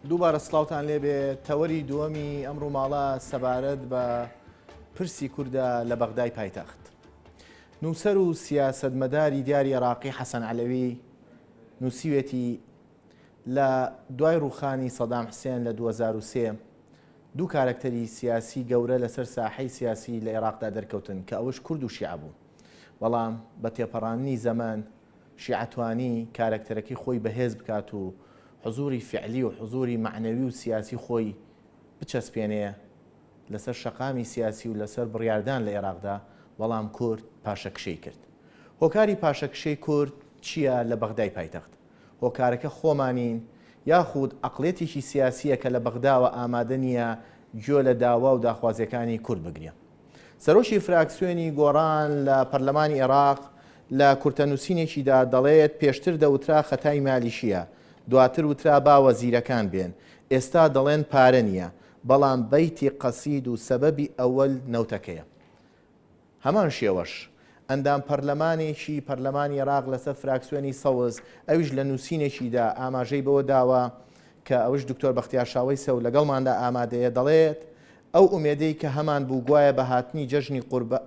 دووبارە سڵاوتان لێبێ تەوەری دووەمی ئەم ڕووماڵە سەبارەت بە پرسی کوردە لە بەغدای پایتەخت. نووسەر و سیاسەتمەداری دیاری عێراقی حەسەن عەلەوی نووسیوێتی لە دوای ڕووخانی سەدام حسێن لە 2003 دوو کارەکتەری سیاسی گەورە لەسەر ساحەی سیاسی لە عێراقدا دەرکەوتن کە ئەوش کورد و شیعە بوو بەڵام بە تێپەڕاندنی زەمەن شیعە توانی کارەکتەرەکەی خۆی بەهێز بکات و حزوری فیعلی و حزوری مەعنەوی و سیاسی خۆی بچەسپێنێ لەسەر شەقامی سیاسی و لەسەر بڕیاردان لە ئێراقدا، بەڵام کورد پاشەکشەی کرد. هۆکاری پاشەکشەی کورد چییە لە بەغدای پایتەخت؟ هۆکارەکە خۆمانین یاخود عەقڵیەتێکی سیاسییە کە لە بەغداوە ئامادە نییە گوێ لە داوا و داخوازییەکانی کورد بگرێ؟ سەرۆکی فراکسیۆنی گۆڕان لە پەرلەمانی ئێراق لە کورتە نووسینێکیدا دەڵێت پێشتر دەوترا خەتای مالیکییە، دواتر وترا با وەزیرەکان بێن، ئێستا دەڵێن پارە نییە، بەڵام بەیتی قەسید و سەبەبی ئەوەل نەوتەکەیە. هەمان شێوەش ئەندام پەرلەمانێکی پەرلەمانی ئێراق لەسەر فراکسیۆنی سەوز ئەویش لە نووسینێکیدا ئاماژەی بەوە داوە کە ئەوش دکتۆر بەختیار شاوەیسە و لەگەڵماندا ئامادەیە دەڵێت ئەو ئومێدەی کە هەمان بوو گوایە بە هاتنی جەژنی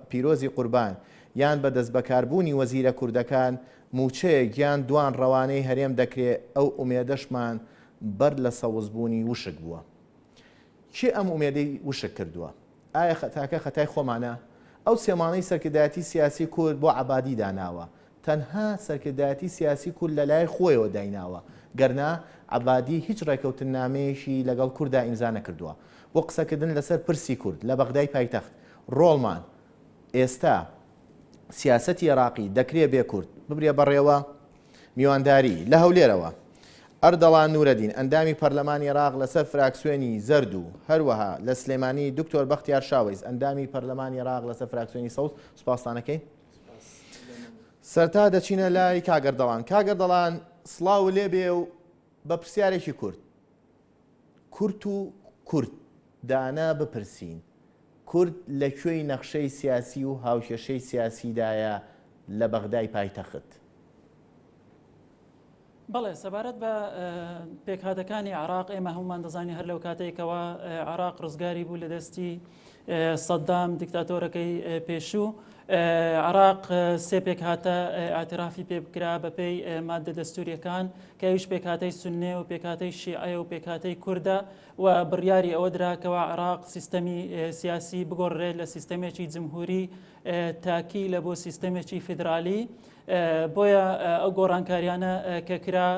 پیرۆزی قوربان یان بە دەستبەکاربوونی وەزیرە کوردەکان مووچەیەک یان دوان ڕەوانەی هەرێم دەکرێ ئەو ئومێدەشمان بەر لە سەوزبوونی وشک بووە. کێ ئەم ئومێدەی وشک کردووە؟ ئایا خەتاکە خەتای خۆمانە؟ ئەو سێمانەی سەرکردایەتی سیاسی کورد بۆ عەبادی داناوە، تەنها سەرکردایەتی سیاسی کورد لەلای خۆیەوە دایناوە، گەرنا عەبادی هیچ ڕێکەوتننامەیەکی لەگەڵ کوردا ئیمزا نەکردووە. بۆ قسەکردن لەسەر پرسی کورد لە بەغدای پایتەخت، ڕۆڵمان ئێستا سیاسەتی عێراقی دەکرێ بێ کورد ببرێ بەڕێوە؟ میوانداری، لە هەولێرەوە، ئەردەڵان نورەدین، ئەندامی پەرلەمانی عێراق لەسەر فراکسیۆنی زەرد و هەروەها لە سلێمانی دکتۆر بەختیار شاوەیس، ئەندامی پەرلەمانی عێراق لەسەر فراکسیۆنی سەوز، سوپاستان ئەکەین. سەرتا دەچینە لای کاک ئەردەڵان. کاک ئەردەڵان سڵاوو لێبێ و بە پرسیارێکی کورت کورت و کوردانە بپرسین، کورد لە کوێی نەخشەی سیاسی و هاوکێشەی سیاسیدایە لە بەغدای پایتەخت؟ بەڵێ، سەبارەت بە پێکهاتەکانی عێراق، ئێمە هەموومان دەزانین هەر لەو کاتەی کەوا عێراق ڕزگاری بوو لە دەستی سەدام دیکتاتۆرەکەی پێشوو، عێراق سێ پێکهاتە ئاعترافی پێ بکرا بەپێی مادە دەستوریەکان کە ئەویش پێکهاتەی سوننێ و پێکهاتەی شیعە و پێکهاتەی کوردە و بڕیاری ئەوە درا کەوا عێراق سیستەمی سیاسی بگۆڕرێت لە سیستەمێکی جمهوری تاکی لە بۆ سیستەمێکی فیدرالی بۆیە ئەو گۆڕانکاریانە کە کرا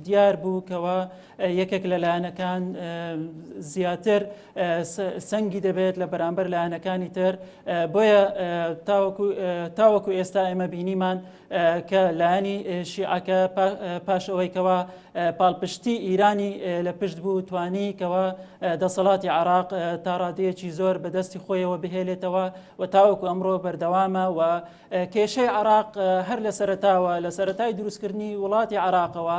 دیار بوو کەوا یەکێک لە لایەنەکان زیاتر سەنگی دەبێت لە بەرامبەر لایەنەکانی تر بۆیە تاوەکو ئێستا ئێمە بینیمان کە لایەنی شیعەکە پاش ئەوەی کەوا پاڵپشتی ئیرانی لە پشت بوو توانی کەوا دەسەڵاتی عراق تا ڕادەیەکی زۆر بەدەستی خۆیەوە بهێلێتەوە و تاوەکو ئەمڕۆ بەردەوامە و کێشەی عراق هەر لە سەرەتاوە لە سەرەتای دروستکردنی وڵاتی عراقەوە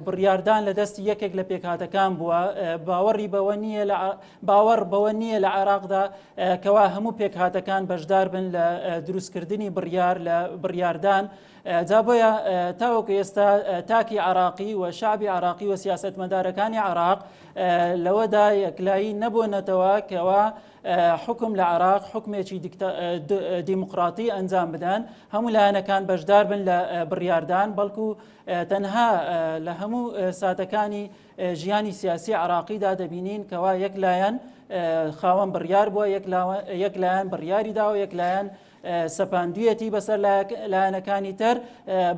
بڕیاردان لە دەستی یەکێک لە پێکهاتەکان بووە باوەڕی بەوە نییە لە باوەڕ بەوە نییە لە عێراقدا کەوا هەموو پێکهاتەکان بەشدار بن لە دروستکردنی بڕیار لە بڕیاردان جا بۆیە تاوەکو ئێستا تاکی عراقی و شعبی عراقی و سیاستمەدارەکانی عراق لەوەدا یەکلایی نەبوونەتەوە کەوا حوکم لە عێراق حوکمێکی دیموکراتی ئەنجام بدەن، هەموو لایەنەکان بەشدار بن لە بڕیاردان، بەڵکو تەنها لە هەموو ساتەکانی ژیانی سیاسی عێراقیدا دەبینین کەوا یەک لایەن خاوەن بڕیار بووە، یەک لایەن بڕیاری داوە، یەک لایەن سەپاندویەتی بەسەر لایەنەکانی تر،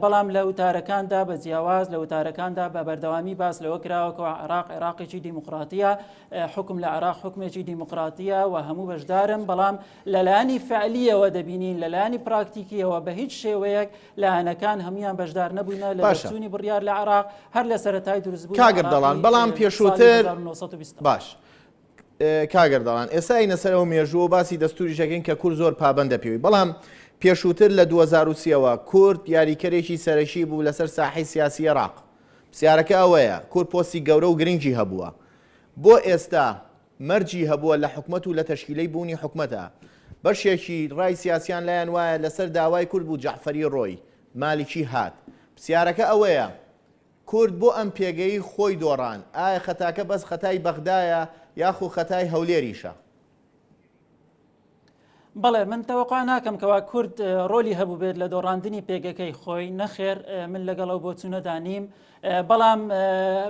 بەڵام لە وتارەکاندا بە جیاواز لە وتارەکاندا بە بەردەوامی باس لەوە کراوە کەوا عێراق عێراقێکی دیموکراتیە، حوکم لە عێراق حوکمێکی دیموکراتیە و هەموو بەشدارن، بەڵام لەلایەنی فعلیەوە دەبینین لەلایەنی پراکتیکیەوە بە هیچ شێوەیەک لایەنەکان هەمویان بەشدار نەبووینە لە دەرچوونی بڕیار لە عێراق هەر لە سەرەتای دروستبوونی کاک ئەردەڵان بەڵام پێشووتر باش کاک ئەردەڵان ئێستا ئەینە سەر ئەو مێژوو و باسی دەستوریش ئەکەین کە کورد زۆر پابەندە پێوی بەڵام پێشووتر لە 2003 ەوە کورد یاریکەرێکی سەرەکی بوو لەسەر ساحەی سیاسی عێراق پرسیارەکە ئەوەیە کورد پۆستی گەورە و گرنگی هەبووە بۆ ئێستا مەرجی هەبووە لە حکومەت و لە تەشکیلەی بوونی حکومەتە بەشێکی ڕای سیاسیان لایان وایە لەسەر داوای کورد بوو جەعفەری ڕۆی مالکی هات پرسیارەکە ئەوەیە. کورد بۆ ئەم پێگەی خۆی دۆڕان؟ ئایا خەتاکە بەس خەتای بەغدایە یاخو خەتای هەولێریشە؟ بەڵێ من تەوەقع ناکەم کەوا کورد ڕۆلی هەبووبێت لە دۆڕاندنی پێگەکەی خۆی نەخێر من لەگەڵ ئەو بۆچوونەدا نیم بەڵام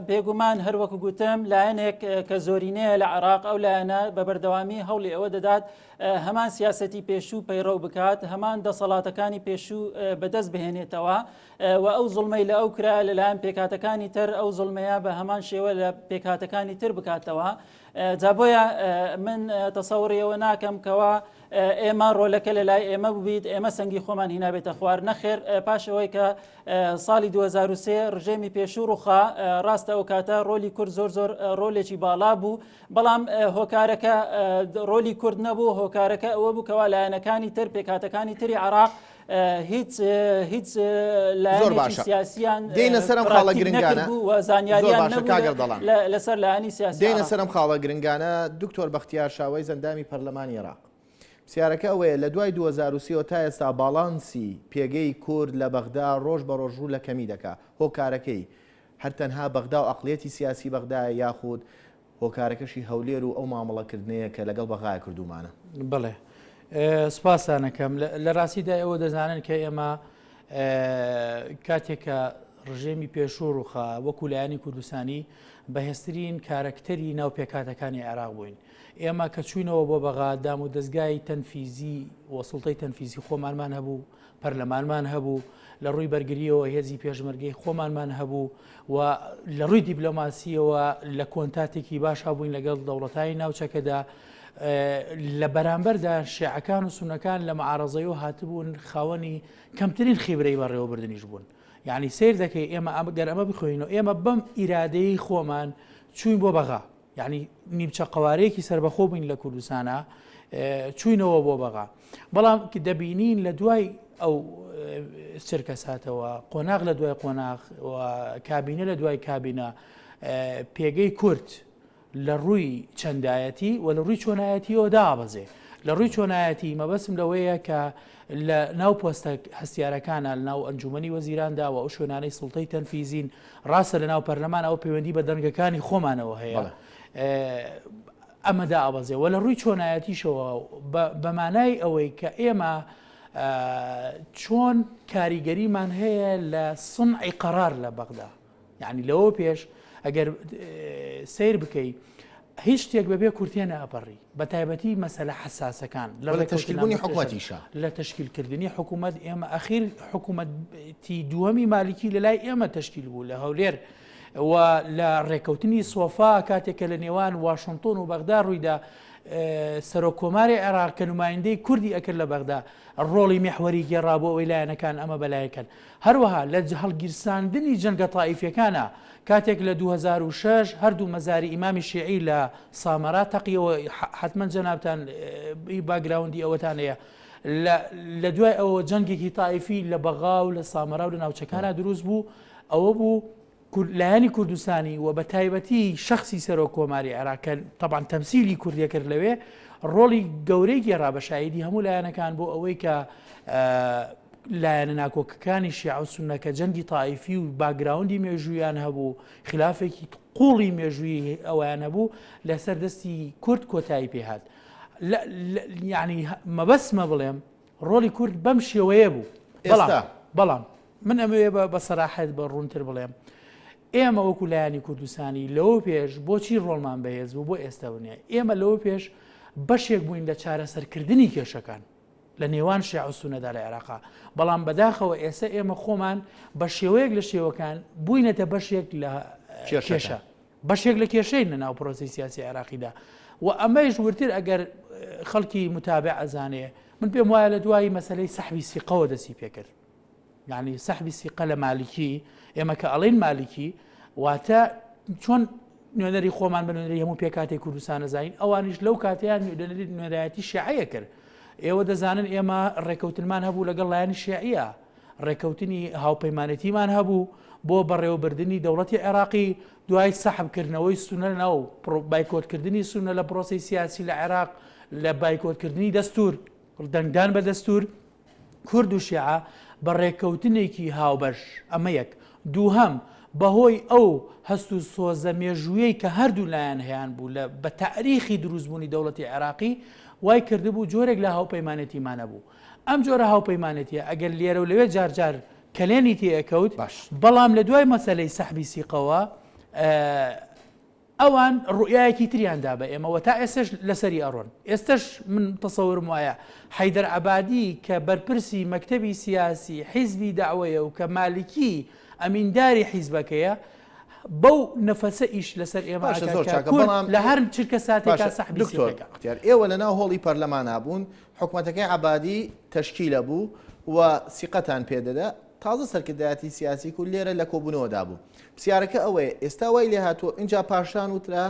بێگومان هەروەکو گوتم لایەنێک کە زۆرینەیە لە عراق ئەو لایەنە بە بەردەوامی هەوڵی ئەوە دەدات هەمان سیاستی پێشوو پەیڕەو بکات هەمان دەسەڵاتەکانی پێشوو بەدەست بهێنێتەوە و ئەو زوڵمەی لە ئەو کرا لەلایەن پێکاتەکانی تر ئەو زوڵمەیە بە هەمان شێوە لە پێکهاتەکانی تر بکاتەوە جا بۆیە من تەسەوڕی ئەوە ناکەم کەوا ئێمە ڕۆلەکە لە لای ئێمە ببیت ئێمە سەنگی خۆمان هینابێتە خوار نەخێر پاش ئەوەی کە ساڵی 2023 ڕژێمی پێشوو ڕوخا ڕاستە ئەو کاتە ڕۆلی کورد زۆر زۆر ڕۆلێکی باڵا بوو بەڵام هۆکارەکە ڕۆلی کورد نەبوو هۆکارەکە ئەوە بوو کەوا لایەنەکانی تر پێکهاتەکانی تری عراق هیچ هیچ زۆر باشە سیاسیان دێینە سەر ئەم خاڵە گرنگانە و زانیاریان باشە کاک ئەردەڵان لەسەر لایەنی سیاسی دێینە سەر ئەم خاڵە گرنگانە دکتۆر بەختیار شاوەیس ئەندامی پەرلەمانی عێراق پرسیارەکە ئەوەیە لە دوای 2023 تا ئێستا باڵانسی پێگەی کورد لە بەغدا ڕۆژ بە ڕۆژ ڕوو لە کەمی دەکا هۆکارەکەی هەر تەنها بەغدا و ئەقڵیەتی سیاسی بەغدایە یاخود هۆکارەکەشی هەولێر و ئەو مامەڵەکردنەیە کە لەگەڵ بەغایە کردوومانە. بەڵێ سپاستان ئەکەم. لە ڕاستیدا ئێوە دەزانن کە ئێمە کاتێک کە ڕژێمی پێشوو ڕووخا وەکو لایەنی کوردستانی بەهێزترین کارەکتەری ناو پێکهاتەکانی عێراق بووین. ئێمە کە چووینەوە بۆ بەغا دام و دەزگای تەنفیزی و سوڵتەی تەنفیزی خۆمانمان هەبوو، پەرلەمانمان هەبوو، لە ڕووی بەرگرییەوە هێزی پێشمەرگەی خۆمانمان هەبوو و لە ڕووی دیبلۆماسییەوە لە کۆنتاتێکی باشا بووین لەگەڵ دەوڵەتانی ناوچەکەدا. لە بەرامبەردا شیعەکان و سوننەکان لە معارەزەیەوە هاتبوون خاوەنی کەمترین خیبرەی بەڕێوەبردنیش بوون. یعنی سەیر دەکەی ئێمە گەر ئەمە بخوێنەوە ئێمە بەم ئیرادەی خۆمان چوین بۆ بەغا. یانی نیمچە قەوارەیەکی سەربەخۆ بووین لە کوردستانا چوینەوە بۆ بەغا بەڵام دەبینین لە دوای ئەو چرکەساتەوە قۆناغ لە دوای قۆناغ کابینە لە دوای کابینە پێگەی کورد لە ڕووی چەندایەتی و لە ڕووی چۆنایەتیەوە دابەزێ لە ڕووی چۆنایەتی مەبەسم لەوەیە کە لە ناو پۆستە هەستیارەکانە لە ناو ئەنجومەنی وەزیراندا و ئەو شوێنانەی سوڵتەی تەنفیزین ڕاستە لە ناو پەرلەمان ئەوە پەیوەندی بە دەنگەکانی خۆمانەوە هەیە ئەمە دابەزێ وە لە ڕووی چۆنایەتیشەوە بە مانای ئەوەی کە ئێمە چۆن کاریگەریمان هەیە لە سنعی قەرار لە بەغدا یعنی لەوە پێش ئەگەر سیر بکەی هیچ شتێک بەبێ کورتێ نەئەپەڕی بە تایبەتی مەسەلە حەساسەکان لە تەشکیلبوونی حکومەتیشا. لە تەشکیلکردنی حکومەت ئێمە ئەخیر حکومەتی دووەمی مالیکی لە لای ئێمە تەشکیل بوو لە هەولێر و لە ڕێکەوتنی سۆفا کاتێک کە لە نێوان واشنتۆن و بەغدا ڕوویدا سەرۆک کۆماری عێراق کە نمایندەی کوردی ئەکرد لە بەغدا ڕۆڵی میحوەری گێڕا بۆ ئەوەی لایەنەکان ئەمە بەلایەکەن هەروەها لە هەڵگیرساندنی جەنگە تائیفیەکانا کاتێک لە 2006 هەردوو مەزاری ئیمامی شیعی لە سامەرا تەقیەوە حەتمەن جەنابتان background ی ئەوەتان هەیە لە دوای ئەوە جەنگێکی تائیفی لە بەغا و لە سامەرا و لە ناوچەکانە دروست بوو ئەوە بوو لایەنی کوردستانی و بە تایبەتی شەخسی سەرۆک کۆماری عێراق کە تەبعەن تەمسیلی کوردی کرد لەوێ ڕۆڵی گەورەی گێڕا بە شایدی هەموو لایەنەکان بۆ ئەوەی کە لایەنە ناکۆکەکانی شیعە و سوننە کە جەنگی تائیفی و background ی مێژوویان هەبوو، خلافێکی قوڵی مێژوویی ئەویان هەبوو، لەسەر دەستی کورد کۆتایی پێهات. یعنی مەبەستمە بڵێم ڕۆڵی کورد بەم شێوەیە بوو. بەڵام بەڵام من ئەمەوێ بە سەراحەت بە ڕوونتر بڵێم ئێمە وەکو لایەنی کوردستانی لەوە پێش بۆچی ڕۆڵمان بەهێز بوو بۆ ئێستا نیە ئێمە لەوە پێش بەشێک بووین لە چارەسەرکردنی کێشەکان لە نێوان شیعە و سوننەدا لە عێراقا، بەڵام بەداخەوە ئێستا ئێمە خۆمان بە شێوەیەک لە شێوەکان بووینەتە بەشێک لە کێشە بەشێک لە کێشەین لە ناو پرۆسی سیاسی عێراقیدا و ئەمەیش ورتر ئەگەر خەڵکی متابع ئەزانێ من پێم وایە لە دوایی مەسلەی سەحبی سیقەوە دەستی پێکرد یعنی سەحبی سیقە لە مالکی ئێمە کە ئەڵێن مالکی واتە چۆن نوێنەری خۆمان بە نوێنەری هەموو پێکاتی کوردستان نەزانین ئەوانیش لەو کاتیان نوێنەری نوێنەرایەتی شیعەیە کرد ئێوە دەزانن ئێمە ڕێکەوتنمان هەبوو لەگەڵ لایەنی شیعیە ڕێکەوتنی هاوپەیمانێتیمان هەبوو بۆ بەڕێوەبردننی دەوڵەتی عێراقی دوای سەحبکردنەوەی سونە ناو بایکۆتکردنی سونە لە پرۆسی سیاسی لە عێراق لە بایکۆتکردنی دەستور دەنگدان بە دەستور کورد و شیعە بە ڕێککەوتنێکی هاوبەش، ئەمە یەک. دووهەم، بەهۆی ئەو هەست و سۆزە مێژوویەی کە هەردوو لایەن هەیان بوو لە بە تاریخی دروستبوونی دەوڵەتی عێراقی وای کردبوو جۆرێک لە هاوپەیمانێتیمان هەبوو. ئەم جۆرە هاوپەیمانێتیە ئەگەر لێرە و لەوێ جار جار کەلێنی تێ ئەکەوت باش. بەڵام لە دوای مەسەلەی سەحبی سیقەوە ئەوان ڕوئیایەکی تریان دا بە ئێمە و تا ئێستەش لەسەری ئەڕۆن. ئێستەش من تەسەورم وایە حەیدەر عەبادی کە بەرپرسی مەکتەبی سیاسی حیزبی دەعوەیە و کە مالکی ئەمینداری حیزبەکەیە بەو نەفەسە ئیش لەسەر ئێمە باشە ئەکات زۆر کە چاکە کورد بەڵام لە هەر چرکە ساتێکا باشە سەحبی دکتۆر سیقەکە. بەختیار ئێوە لەناو هۆڵی پەرلەمانا بوون حکومەتەکەی عەبادی تەشکیلە بوو و سیقەتان پێ دەدا تازە سەرکردایەتی سیاسی کورد لێرە لە کۆبوونەوەدا بوو پرسیارەکە ئەوەیە ئێستا وای لێهاتووە ئینجا پاشان وترا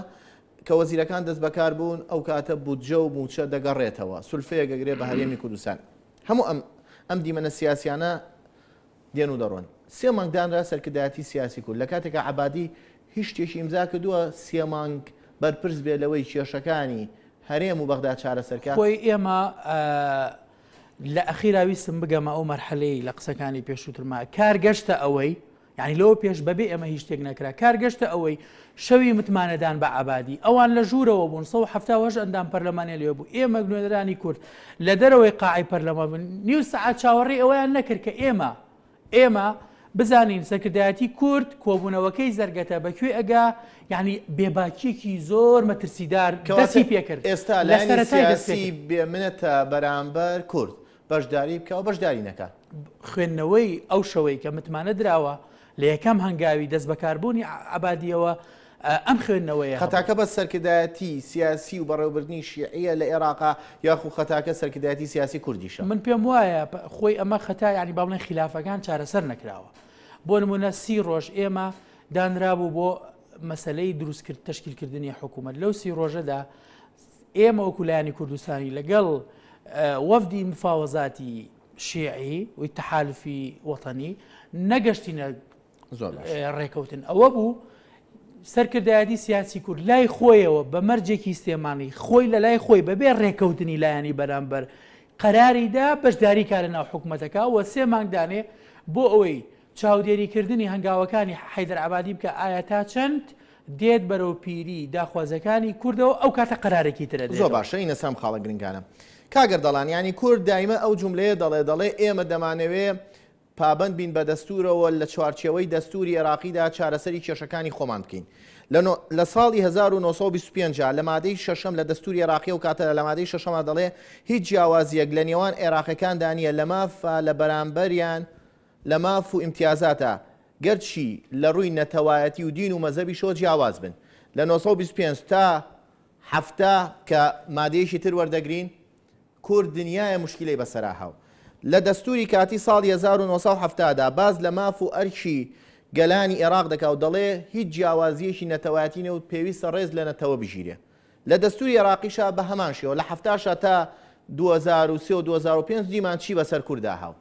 کە وەزیرەکان دەست بەکار بوون ئەو کاتە بودجە و مووچە دەگەڕێتەوە سولفەیەک ئەگرێ بە هەرێمی کوردستان هەموو ئەم ئەم دیمەنە سیاسیانە دێن و دەڕۆن سێ مانگ دانرا سەرکردایەتی سیاسی کورد لە کاتێکا عەبادی هیچ شتێکی ئیمزا کردووە سێ مانگ بەرپرس بێ لەوەی کێشەکانی هەرێم و بەغدا چارەسەر کا. خۆی ئێمە لە ئەخیرا ویستم بگەمە ئەو مەرحەلەی لە قسەکانی پێشووترما کار گەشتە ئەوەی یانی لەوە پێش بەبێ ئێمە هیچ شتێک نەکرا کار گەشتە ئەوەی شەوی متمانەدان بە عەبادی ئەوان لە ژوورەوە بوون 178 ئەندام پەرلەمانیان لێ بوو ئێمە نوێنەرانی کورد لە دەرەوەی قاعەی پەرلەمان بوون نیو سەعات چاوەڕێی ئەوەیان نەکرد کە ئێمە ئێمە بزانین سەرکردایەتی کورد کۆبوونەوەکەی زەرگەتە بە کوێ ئەگا یعنی بێباکیەکی زۆر مەترسیدار دەستی پێکرد ئێستا لە لایەنی سەرەتای دەست سیاسی پێکرد. بێ منەتە بەرامبەر کورد بەشداری بکا و بەشداری نەکا. خوێندنەوەی ئەو شەوەی کە متمانە دراوە لە یەکەم هەنگاوی دەستبەکاربوونی عەبادییەوە ئەم خوێندنەوەیە هەبوو. خەتاکە بەس سەرکردایەتی سیاسی و بەڕێوەبردنی شیعییە لە ئێراقا یاخو خەتاکە سەرکردایەتی سیاسی کوردیشە؟ من پێم وایە خۆی ئەمە خەتا یانی با بڵێین خیلافەکان چارەسەر نەکراوە. بۆ نموونە سی ڕۆژ ئێمە دانرابوو بۆ مەسەلەی دروستکرد تەشکیلکردنی حکوومەت لەو سی ڕۆژەدا ئێمە وەکو لایەنی کوردستانی لەگەڵ وەفدی مفاوەزاتی شیعی و تەحالفی وەتەنی نەگەشتینە ڕێکەوتن ئەوە بوو سەرکردایەتی سیاسی کورد لای خۆیەوە بە مەرجێکی سێمانی خۆی لە لای خۆی بەبێ ڕێکەوتنی لایەنی بەرامبەر قەراری دا بەشداری کارە ناو حکوومەتەکە و سێ مانگدانێ بۆ ئەوەی چاودێریکردنی هەنگاوەکانی حەیدەر عەبادی بکە ئایا تا چەند دێت بەرەو پیری داخوازەکانی کوردەوە ئەو کاتە قەرارێکی ترە زۆر دێتەوە. باشە ئینە سەم خاڵە گرنگانە. کاک ئەردەڵان یانی کورد دایمە ئەو جوملەیە دەڵێ دەڵێ ئێمە دەمانەوێ پابەند بین بە دەستورەوە لە چوارچێوەی دەستوری ئێراقیدا چارەسەری کێشەکانی خۆمان بکەین لە نۆ لە ساڵی 1925 لە مادەی شەشەم لە دەستوری ئێراقی ئەو کاتە لە مادەی شەشەما دەڵێ هیچ جیاوازیەک لە نێوان ئێراقەکاندا نییە لە مافا لە بەرامبەریان لە ماف و ئیمتیازاتا گەرچی لە ڕووی نەتەوایەتی و دین و مەزهەبیشەوە جیاواز بن. لە 925 تا 70 کە مادەیەکی تر وەردەگرین، کورد دنیایە موشکیلەی بەسەرا هاو. لە دەستووری کاتی ساڵی 1970 دا باس لە ماف و ئەرکی گەلانی ئێراق دەکا و دەڵێ هیچ جیاوازییەکی نەتەوایەتی نیە و پێویستە ڕێز لە نەتەوە بگیرێ. لە دەستووری ئێراقیشا بە هەمان شێوە لە حەفتاشا تا 2003 و 2005 دیمان چی بەسەر کوردا هاو.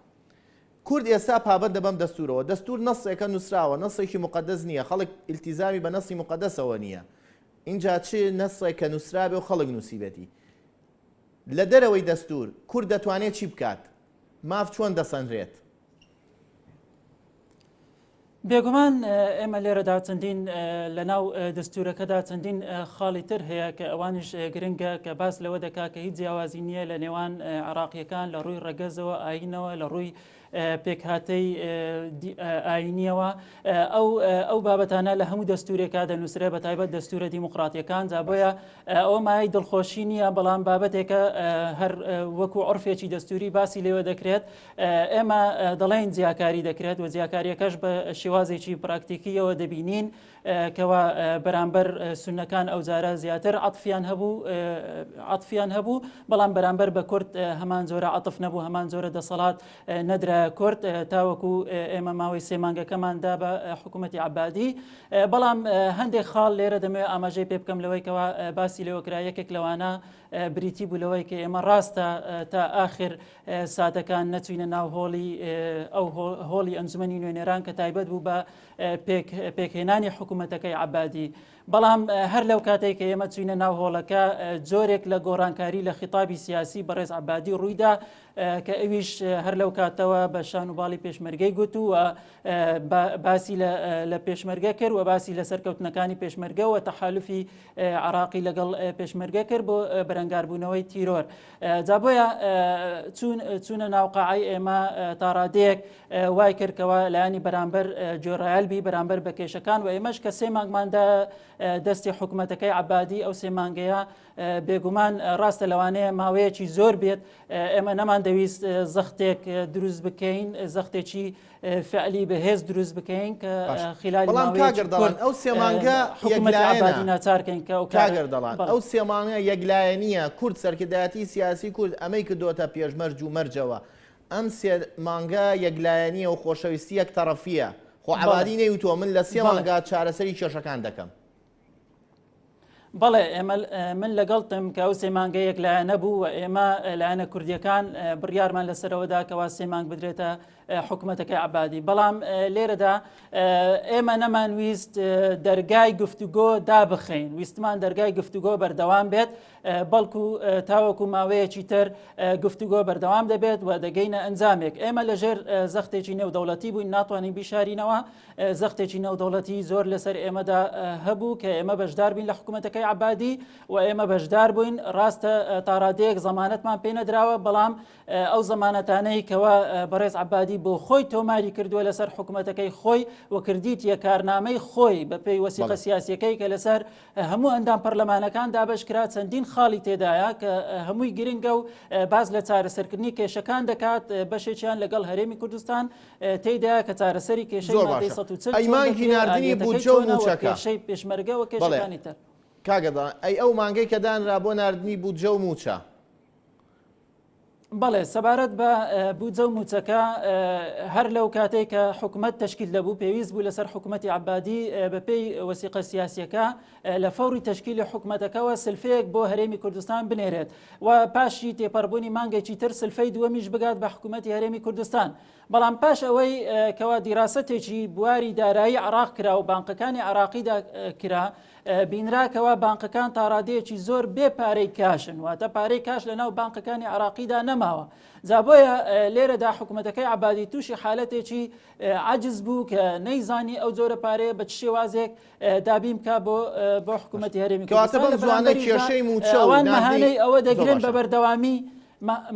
کورد ئێستا پابەندە بەم دەستوورەوە، دەستوور نەسێکە نووسراوە، نەسێکی موقەدەس نییە، خەڵک ئیلتیزامی بە نەسی موقەدەسەوە نییە، ئینجا چ نەسێک کە نووسرابێ و خەڵک نووسیبێتی. لە دەرەوەی دەستوور کورد دەتوانێت چی بکات؟ ماف چۆن دەسەنرێت؟ بێگومان ئێمە لێرەدا چەندین لەناو دەستورەکەدا چەندین خاڵی تر هەیە کە ئەوانیش گرنگە کە باس لەوە دەکا کە هیچ جیاوازی نییە لە نێوان عراقیەکان لە ڕووی ڕەگەزەوە ئاینەوە لە ڕووی پێکهاتەی ئاینیەوە ئەو ئەو بابەتانە لە هەموو دەستورێکا دەنووسرێ بە تایبەت دەستورە دیموکراتیەکان جا بۆیە ئەوە مای دڵخۆشی نییە بەڵام بابەتێکە هەر وەکو عرفێکی دەستوری باسی لێوە دەکرێت ئێمە دەڵێین جیاکاری دەکرێت و جیاکاریەکەش بە شێوازێکی پراکتیکیەوە دەبینین کەوا بەرامبەر سونەکان ئەو جارە زیاتر عەتفیان هەبوو عەتفیان هەبوو بەڵام بەرامبەر بە کورد هەمان جۆرە عەتف نەبوو هەمان جۆرە دەسەڵات نەدرا کورد تاوەکو ئێمە ماوەی سێ مانگەکەمان دا بە حکوومەتی عبادی بەڵام هەندێک خاڵ لێرە دەمەوێت ئاماژەی پێ بکەم لەوەی کەوا باسی لێوە کرا یەکێک لەوانە بریتی بوو لەوەی کە ئێمە ڕاستە تا ئاخر ساتەکان نەچوینە ناو هۆڵی ئەو هۆڵی ئەنجومەنی نوێنەران کە تایبەت بوو. بوو بە پێکهێنانی حکوومەتەکەی عەبادی. بەڵام هەر لەو کاتێک کە ئێمە چوینە ناو هۆڵەکە جۆرێک لە گۆڕانکاری لە خیتابی سیاسی بەڕێز عەبادی ڕوویدا کە ئەویش هەر لەو کاتەوە بە شان و باڵی پێشمەرگەی گوت و باسی لە پێشمەرگە کرد و باسی لە سەرکەوتنەکانی پێشمەرگە و تەحالفی عراقی لەگەڵ پێشمەرگە کرد بۆ بەرەنگاربوونەوەی تیرۆر. جا بۆیە چوونە ناوقاعی ئێمە تاڕادەیەک وای کرد کەوا لایەنی بەرامبەر گوێڕایەل بی بەرامبەر بە کێشەکان و ئێمەش کە سێ مانگماندا دەستی حکوومەتەکەی عبادی ئەو سێ مانگەیە بێگومان ڕاستە لەوانەیە ماوەیەکی زۆر بێت ئێمە نەمان دەویست زەختێک دروست بکەین زەختێکی فعلی بەهێز دروست بکەین کە خلال بەڵام کاگەردەڵان ئەو سێ مانگە حکوومەتی عبادی ناچارکەین کە ئەو کاگەردەڵان ئەو سێ مانگە یەکلایەنیە کورد سەرکردایەتی سیاسی کورد ئەمەی کردۆتە پێشمەرج و مەرجەوە ئەم سێ مانگە یەکلایەنیە و خۆشەویستی یەک تەڕەفیە خۆ عەبادی نەیوتووە من لە سێ مانگا چارەسەری کێشەکان دەکەم. بەڵێ ئێمە من لەگەڵتم کە ئەو سێ مانگە یەکلایەنە بوو و ئێمە لایەنە کوردیەکان بڕیارمان لەسەرەوەدا کەوا سێ مانگ بدرێتە حکوومەتەکەی عبادی بەڵام لێرەدا ئێمە نەمانویست دەرگای گفتوگۆ دابخەین ویستمان دەرگای گفتوگۆ بەردەوام بێت بەڵکو تاوەکو ماوەیەکی تر گفتوگۆ بەردەوام دەبێت و دەگەینە ئەنجامێک ئێمە لەژێر زەختێکی نێودەوڵەتی بووین ناتوانین بیشارینەوە زەختێکی نێودەوڵەتی زۆر لەسەر ئێمەدا هەبوو کە ئێمە بەشدار بین لە حکوومەتەکەی عبادی و ئێمە بەشدار بووین ڕاستە تاڕادەیەک زەمانەتمان پێ نەدراوە بەڵام ئەو زەمانەتانەی کەوا بەڕێز عبادی بۆ خۆی تۆماری کردووە لەسەر حکوومەتەکەی خۆی و کردیتیە کارنامەی خۆی بەپێی وەسیقە سیاسیەکەی کە لەسەر هەموو ئەندام پەرلەمانەکان دابەش کرا چەندین خاڵی تێدایە کە هەمووی گرنگە و باس لە چارەسەرکردنی کێشەکان دەکات بەشێکیان لەگەڵ هەرێمی کوردستان تێیدا کە چارەسەری کێشەی زۆر مادەی باشە 140 ئەی چۆن مانگی دەکرێ ناردنی ئالیەتەکەی بودجە و چۆنە و مووچەکە کێشەی پێشمەرگە و بەڵێ کێشەکانی تر. کاک ئەردەڵان ئەی ئەو مانگەی کە دانرا بۆ ناردنی بودجە و مووچە؟ بەڵێ سەبارەت بە بودجە و مووچەکە هەر لەو کاتێک کە حکومەت تەشکیل دەبوو پێویست بوو لەسەر حکومەتی عبادی بەپێی وەسیقە سیاسیەکە لە فەوری تەشکیلی حکومەتەکەوە سلفەیەک بۆ هەرێمی کوردستان بنێرێت و پاشی تێپەڕبوونی مانگێکی تر سلفەی دووەمیش بگات بە حکوومەتی هەرێمی کوردستان بەڵام پاش ئەوەی کەوا دیراسەتێکی بواری دارایی عراق کرا و بانقەکانی عراقیدا کرا بینرا کەوا بانقەکان تاڕادەیەکی زۆر بێ پارەی کاشن واتە پارەی کاش لە ناو بانقەکانی عراقیدا نەماوە جا بۆیە لێرەدا حکوومەتەکەی عبادی تووشی حالەتێکی عجز بوو کە نەیزانی ئەو جۆرە پارەیە بە چ شێوازێک دابین بکا بۆ بۆ حکوومەتی هەرێمی کەواتە کوردستان بەم لە زوانە بەرامبەریشدا کێشەی مووچە و ئەوان ناردنی مەهانەی ئەوە زۆر دەگرن بە باشە. بەردەوامی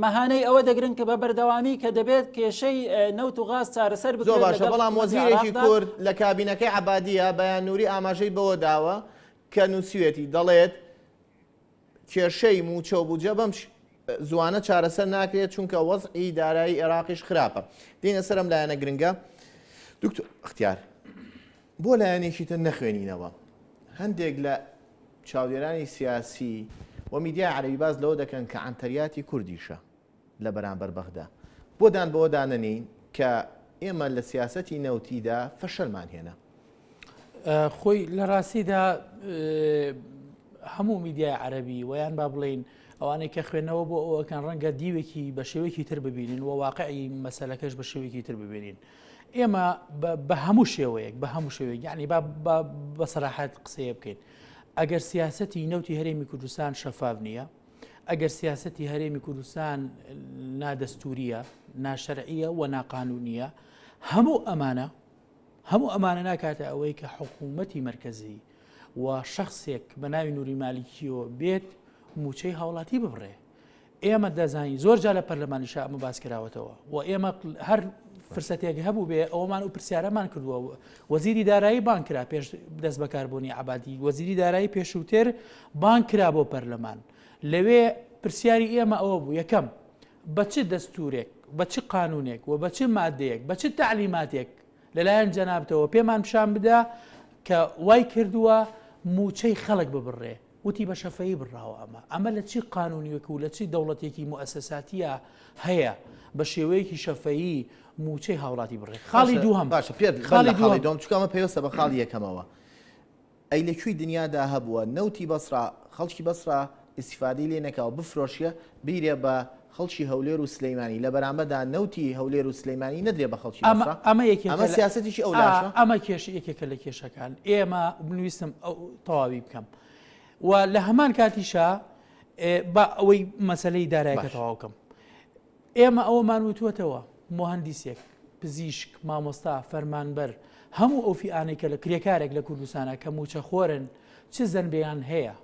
مەهانەی ئەوە دەگرن کە بە بەردەوامی کە دەبێت کێشەی نەوت و غاز چارەسەر زۆر بکرێت باشە لەگەڵ بەڵام حکوومەتی وەزیرێکی عێراقدا. کورد لە کابینەکەی عەبادیە بەیان نوری ئاماژەی بەوە داوە کە نووسیوێتی دەڵێت کێشەی مووچە و بودجە بەم زووانە چارەسەر ناکرێت چونکە وەزعی دارایی عێراقیش خراپە. دێینە سەر ئەم لایەنە گرنگە دکتۆر ئەختیار بۆ لایەنێکی تر نەخوێنینەوە هەندێک لە چاودێرانی سیاسی و میدیای عەرەبی باس لەوە دەکەن کە عەنتەریاتی کوردیشە لە بەرامبەر بەغدا بۆ دان بەوەدا نەنێین کە ئێمە لە سیاسەتی نەوتیدا فەشەلمان هێنا. خۆی لە ڕاستیدا هەموو میدیای عەرەبی ویان با بڵین ئەوانەی کە خوێندنەوە بۆ ئەوەکان ڕەنگە دیوێکی بە شێوەیەکی تر ببینن و واقعی مەسەلەکەش بە شێوەیەکی تر ببینین ئێمە بە هەموو شێوەیەک بە هەموو شێوەیەک یعنی با بە سەراحەت قسەیە بکەین ئەگەر سیاسەتی نەوتی هەرێمی کوردستان شەفاف نییە ئەگەر سیاسەتی هەرێمی کوردستان نادەستوریە ناشەرعیە و ناقانونیە هەموو ئەمانە هەموو ئەمانە ناکاتە ئەوەی کە حکوومەتی مەرکەزی و شخصێک بە ناوی نوری مالیکیەوە بێت موچەی هاوڵاتی ببڕێ ئێمە دەزانین زۆر جار لە پەرلەمانیشا ئەمە باس کراوەتەوە و ئێمە هەر فرسەتێک هەبوو بێ ئەومان و پرسیارەمان کردووە وەزیری دارایی بان کرا پێش دەست بەکاربوونی عبادی وەزیری دارایی پێشووتر بان کرا بۆ پەرلەمان لەوێ پرسیاری ئێمە ئەوە بوو یەکەم بە چ دەستورێک بە چ قانونێک و بە چ مادەیەک بە چ تعلیماتێک لەلایەن جەنابتەوە پێمان پیشان بدە کە وای کردووە موچەی خەڵک ببڕێ وتی بە شەفەیی بڕاوە ئەمە. ئەمە لە چی قانونیەک و لە چی دەوڵەتێکی موئەسەساتیە هەیە بە شێوەیەکی شەفەیی مووچەی هاوڵاتی بڕێ؟ خاڵی دووهەم. باشە پێت بەر لە خاڵی دووەم چونکە ئەمە پەیوەستە بە خاڵی یەکەمەوە. ئەی لە کوێی دنیادا هەبووە نەوتی بەسڕا خەڵکی بەسڕا ئیستیفادەی لێ نەکا و بفرۆشیە بیرێ بە. خەڵکی هەولێر و سلیمانی لە بەرامبەدا نەوتی هەولێر و سلیمانی نەدرێ بە خەڵکی ئەمە بەسرە؟ ئەمە یەکێکە ئەمە لە سیاسەتێکی ئەو ئا لاشە؟ ئەمە کێش یەکێکە لە کێشەکان ئێمە من ویستم ئەو تەواوی بکەم و لە هەمان کاتیشا ئێ، با ئەوەی مەسەلەی دارایەکە باش. تەواو کەم ئێمە ئەوەمان وتووەتەوە، موهەندیسێک، پزیشک، مامۆستا، فەرمانبەر، هەموو ئەو فیئانەی کە لە کرێکارێک لە کوردستانە کە مووچەخۆرن چ زەنبیان هەیە؟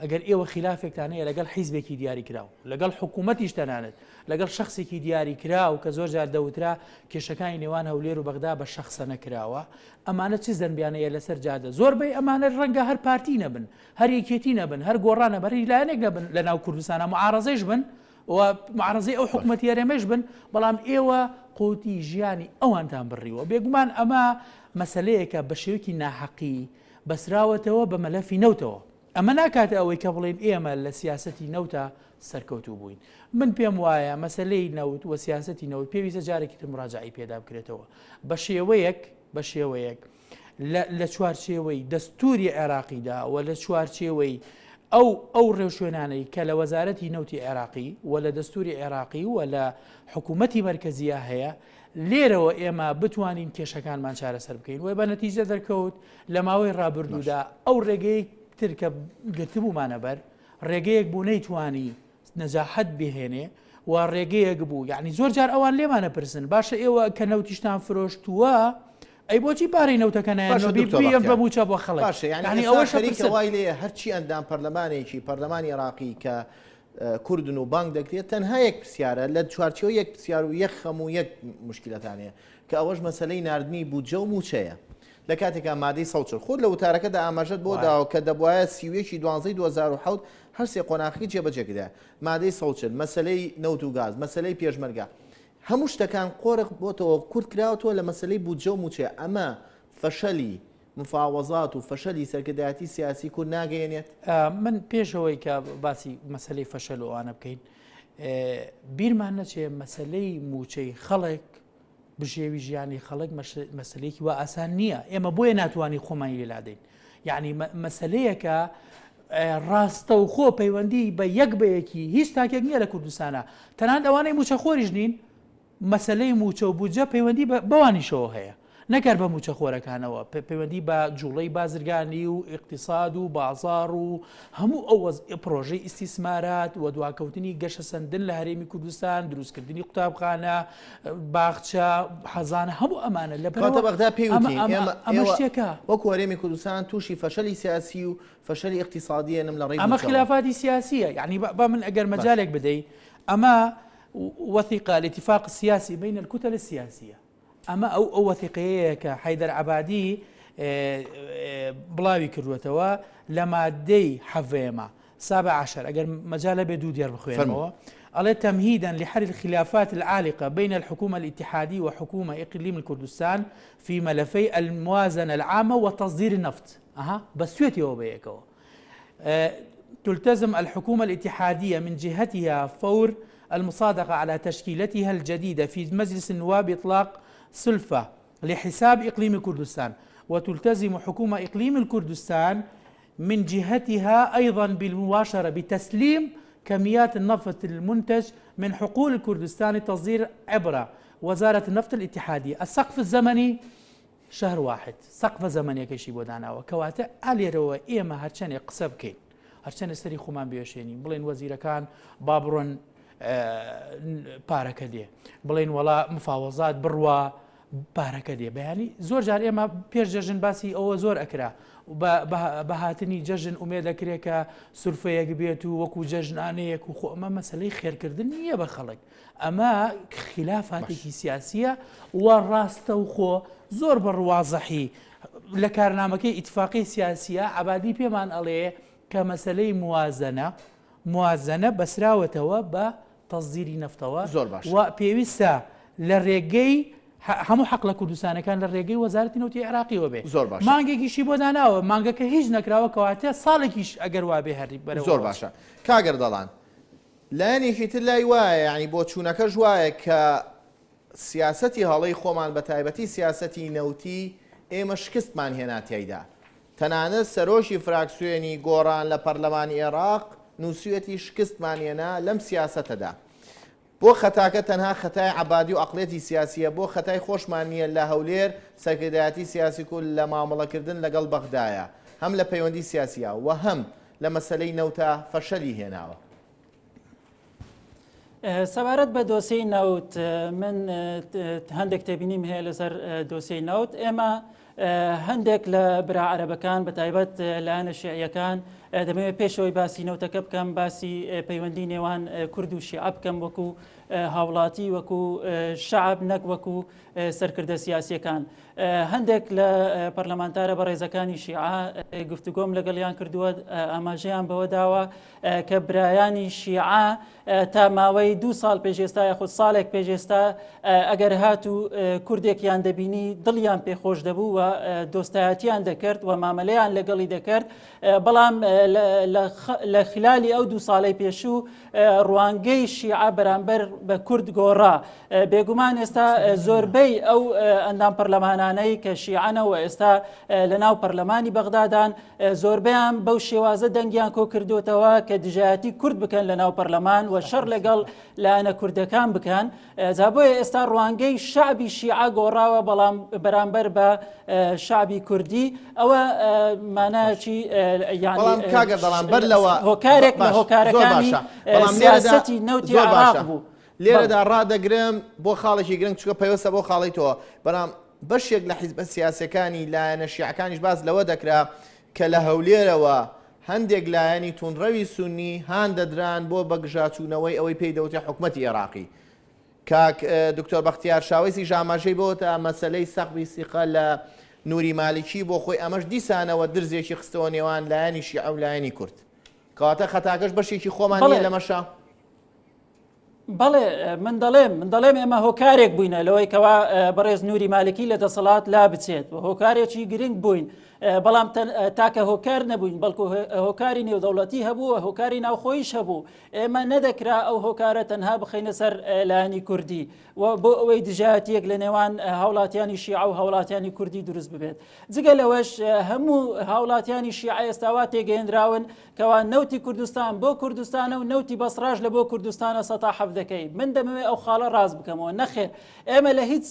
ئەگەر ئێوە خیلافێکتان هەیە لەگەڵ حیزبێکی دیاریکراو، لەگەڵ حکوومەتیش تەنانەت، لەگەڵ شەخسێکی دیاریکراو کە زۆر جار دەوترا کێشەکانی نێوان هەولێر و بەغدا بە شەخسەنە کراوە، ئەمانە چ زەنبیان هەیە لەسەر جادە؟ زۆربەی ئەمانە ڕەنگە هەر پارتی نەبن، هەر یەکێتی نەبن، هەر گۆڕان نەبن، هەر هیچ لایەنێک نەبن لەناو کوردستانا، موعارەزەیش بن، و معارەزەی ئەو حکومەتی هەرێمەش بن، بەڵام ئێوە قوتی ژیانی ئەوانتان بڕیوە. بێگومان ئەمە مەسەلەیەکە بە شێوەیەکی ناحەقی بەسراوەتەوە بە مەلەفی نەوتەوە. ئەمە ناکاتە ئەوەی کە بڵێین ئێمە لە سیاسەتی نەوتا سەرکەوتوو بووین. من پێم وایە مەسەلەی نەوت و سیاسەتی نەوت پێویستە جارێکی تر موراجەعەی پێدا بکرێتەوە بە شێوەیەک بە شێوەیەک لە لە چوارچێوەی دەستووری عێراقیدا و لە چوارچێوەی ئەو ئەو ڕێوشوێنانەی کە لە وەزارەتی نەوتی عێراقی و لە دەستووری عێراقی و لە حکوومەتی مەرکەزییا هەیە لێرەوە ئێمە بتوانین کێشەکانمان چارەسەر بکەین و بە نەتیجە دەرکەوت لە ماوەی ڕابردوودا ئەو ڕێگەی تر کە گرتبوومانە بەر ڕێگەیەک بوو نەیتوانی نەجاحەت بهێنێ و ڕێگەیەک بوو یعنی زۆر جار ئەوان لێمانە پرسن باشە ئێوە کە نەوتیشتان فرۆشتووە ئەی بۆچی پارەی نەوتەکە باشە نایەنەوە دکتۆر بیەن بە بەختیار مووچە بۆ خەڵک باشە یعنی یعنی ئێستا ئەوەشە خەریکە پرسن. وای لێیە هەرچی ئەندام پەرلەمانێکی پەرلەمانی عێراقی کە کوردن و بانگ دەکرێت تەنها یەک پرسیارە لە چوارچێوەی یەک پرسیار و یەک خەم و یەک مشکلەتان هەیە کە ئەوەش مەسەلەی ناردنی بودجە و مووچەیە لە کاتێکا مادەی 140 خۆت لە وتارەکەدا ئاماژەت بۆ وایە. داوە کە دەبوایە 31 دوانزەی 2007 هەر سێ قۆناغەکەی جێبەجێ کرایە مادەی 140 مەسەلەی نەوت و گاز مەسەلەی پێشمەرگە هەموو شتەکان قۆرخ بۆتەوە کورت کراوەتەوە لە مەسەلەی بودجە و مووچەیە، ئەمە فەشەلی مفاوەزات و فەشەلی سەرکردایەتی سیاسی کورد ناگەیەنێت؟ من پێش ئەوەی کە باسی مەسەلەی فەشەل و ئەوانە بکەین، بیرمان نەچێ مەسەلەی مووچەی خەڵک، بژێوی ژیانی خەڵک مەسەلەیەکی وا ئاسان نییە، ئێمە بۆیە ناتوانین خۆمانی لێ لادەین. یعنی مەسەلەیەکە ڕاستەوخۆ پەیوەندی بە یەک بە یەکی هیچ تاکێک نییە لە کوردستانە تەنانەت ئەوانەی موچەخۆریش نین مەسلەی موچە و بودجە پەیوەندی بەوانیشەوە هەیە نەکار بە موچەخۆرەکانەوە پەیوەندی بە جوڵەی بازرگانی و ئیقتیساد و بازار و هەموو ئەو پرۆژەی ئیستیسمارات و دواکەوتنی گەشەسەندن لە هەرێمی کوردستان دروستکردنی قوتابخانە باخچە، حەزانە هەموو ئەمانە کەواتە لەبەرئەوە بەغدا پێی ئەمە وتین ئەمە ئێمە ئەمە ئێوە شتێکە. وەکو هەرێمی کوردستان تووشی فەشەلی سیاسی و فەشەلی ئیقتیسادی ئەنم لە ڕێی ئەمە بودجەوە. خلافاتی سیاسیە یعنی با من ئەگەر باش. مەجالێک بدەی ئەمە وثیقە الاتفاق السیاسی بین الکتل السیاسیە ئەمە ئەو ئەو وەثیقەیەیە کە حەیدەر عەبادی بڵاوی کردووەتەوە لە مادەی حەڤەیەما سابع عشر ئەگەر مەجال هەبێ دوو دێڕ بخوێنمەوە ئەڵێ تمهيدا لحل الخلافات العالقة بين الحكومة الاتحادية وحكومة إقليم الكردستان في ملفي الموازنة العامة وتصدير النفط أها بەستوێتیەوە بەیەکەوە تلتزم الحكومة الاتحادية من جهتها فور المصادقة على تشكيلتها الجديدة في مجلس النواب إطلاق سلفة لحساب إقليم كردستان وتلتزم حكومة إقليم الكردستان من جهتها أيضا بالمباشرة بتسليم كميات النفط المنتج من حقول الكردستان لتصدير عبر وزارة النفط الاتحادية السقف الزمني شهر واحد سەقفە زەمەنیەکەیشی بۆ داناوە کەواتە ئا لێرەوە ئێمە هەرچەنێک قسە بکەین هەرچەنێ سەری خۆمان بێشێنین بڵێن وەزیرەکان با بڕۆن پارەکە دێ بڵێن وەڵا مفاوەزات بڕوا پارەکە دێ بەیانی زۆر جار ئێمە پێش جەژن باسی ئەوە زۆر ئەکرا بە هاتنی جەژن ئومێ دەکرێت کە سولفەیەک بێت و وەکو جەژنانەیەک و خۆ ئەمە مەسلەی خێرکردن نییە بە خەڵک ئەمە خیلافاتێکی سیاسیە و ڕاستەوخۆ زۆر بە ڕوازحی لە کارنامەکەی ئیتفاقی سیاسیە عەبادی پێمان ئەڵێ کە مەسەلەی موازەنە موازەنە بەسراوەتەوە بە تەزدیری نەفتەوە زۆر باشە. و پێویستە لە ڕێگەی هەموو حەقلە کوردستانەکان لە ڕێگەی وەزارەتی نەوتی عێراقیەوە بێ زۆر باشە. مانگێکیشی بۆ داناوە مانگەکە هیچ نەکراوە کەواتە ساڵێکیش ئەگەر وابێ هەر بەرەوە زۆر باشە کاک ئەردەڵان لایەنێکی تر لای وایە یانی بۆچوونەکەش وایە کە سیاسەتی هەڵەی خۆمان بە تایبەتی سیاسەتی نەوتی ئێمە شکستمان هێنا تیایدا تەنانەت سەرۆکی فراکسیۆنی گۆڕان لە پەرلەمانی ئێراق نووسیویەتی شکستمان هێنا لەم سیاسەتەدا. بۆ خەتاکە تەنها خەتای عەبادی و عەقڵیەتی سیاسیە، بۆ خەتای خۆشمان نیە لە هەولێر سەرکردایەتی سیاسی کورد لە مامەڵەکردن لەگەڵ بەغدایە هەم لە پەیوەندی سیاسیا و هەم لە مەسەلەی نەوتا فەشەلی هێناوە. سەبارەت بە دۆسیەی نەوت من هەندێک تێبینیم هەیە لەسەر دۆسیەی نەوت ئێمە هەندێک لە برا عەرەبەکان بە تایبەت لایەنە شیعیەکان دەمەوێت پێشەوەی باسی نەوتەکە بکەم باسی پەیوەندی نێوان کورد و شیعە بکەم وەکو هاوڵاتی وەکو شعب نەک وەکو سەرکردە سیاسیەکان هەندێک لە پەرلەمانتارە بەڕێزەکانی شیعە گفتوگۆم لەگەڵیان کردووە ئاماژەیان بەوە داوە کە برایانی شیعە تا ماوەی دوو ساڵ پێش ئێستا یاخود ساڵێک پێش ئێستا ئەگەر هاتوو کوردێکیان دەبینی دڵیان پێخۆش دەبوو و دۆستایەتیان دەکرد و مامەلەیان لەگەڵی دەکرد بەڵام لە خلالی ئەو دوو ساڵەی پێشوو ڕوانگەی شیعە بەرامبەر بە کورد گۆڕا بێگومان ئێستا زۆربەی ئەو ئەندام پەرلەمانانەی کە شیعەنە و ئێستا لە ناو پەرلەمانی بەغدادان زۆربەیان بەو شێوازە دەنگیان کۆکردوتەوە کە دژایەتی کورد بکەن لە ناو پەرلەمان و شەڕ لەگەڵ لایەنە کوردەکان بکەن جا بۆیە ئێستا ڕوانگەی شعبی شیعە گۆڕاوە بەڵام بەرامبەر بە شعبی کوردی ئەوە مانایەکی یعنی کاگە بەڵام بەر لەوە هۆکارێک لە هۆکارەکانی بەڵام سیاسەتی نەوتی عێراق بوو. لێرەدا ڕادەگرم بۆ خاڵێکی گرنگ چونکە پەیوەستە بۆ خاڵی تۆ بەڵام بەشێک لە حیزبە سیاسەکانی لایەنە شیعەکانیش باس لەوە دەکرا کە لە هەولێرەوە هەندێک لایەنی توندڕەوی سوننی هان دەدران بۆ بەگژاچوونەوەی ئەوەی پێی دەوترێ حکومەتی ئێراقی. کاک دکتۆر بەختیار شاوەیسیش ئاماژەی بەوە دا مەسەلەی سەقبی سیقە لە نوری مالکی بۆ خۆی ئەمەش دیسانەوە درزێکی خستەوە نێوان لایەنی شیعە و لایەنی کورد. کەواتە خەتاکەش بەشێکی خۆمان نییە لەمەشا؟ بەڵێ من دەڵێم من دەڵێم ئێمە هۆکارێک بووینە لەوەی کەوا بەڕێز نوری مالکی لە دەسەڵات لا بچێت و هۆکارێکی گرنگ بووین بەڵام تاکە هۆکار نەبووین بەڵکو هۆکاری نێودەوڵەتی هەبوو هۆکاری ناوخۆیش هەبوو ئێمە نەدەکرا ئەو هۆکارە تەنها بخینە سەر لایەنی کوردی و بۆ ئەوەی دژایەتیەک لە نێوان هاوڵاتیانی شیعە و هاوڵاتیانی کوردی دروست ببێت جگە لەوەش هەموو هاوڵاتیانی شیعە ئێستاوا تێگەیەنراون کەوا نەوتی کوردستان بۆ کوردستانە و نەوتی بەسڕاش لە بۆ کوردستانە سەتا حەڤدەکەی من دەمەوێت ئەو خاڵە ڕاست بکەمەوە نەخێر ئێمە لە هیچ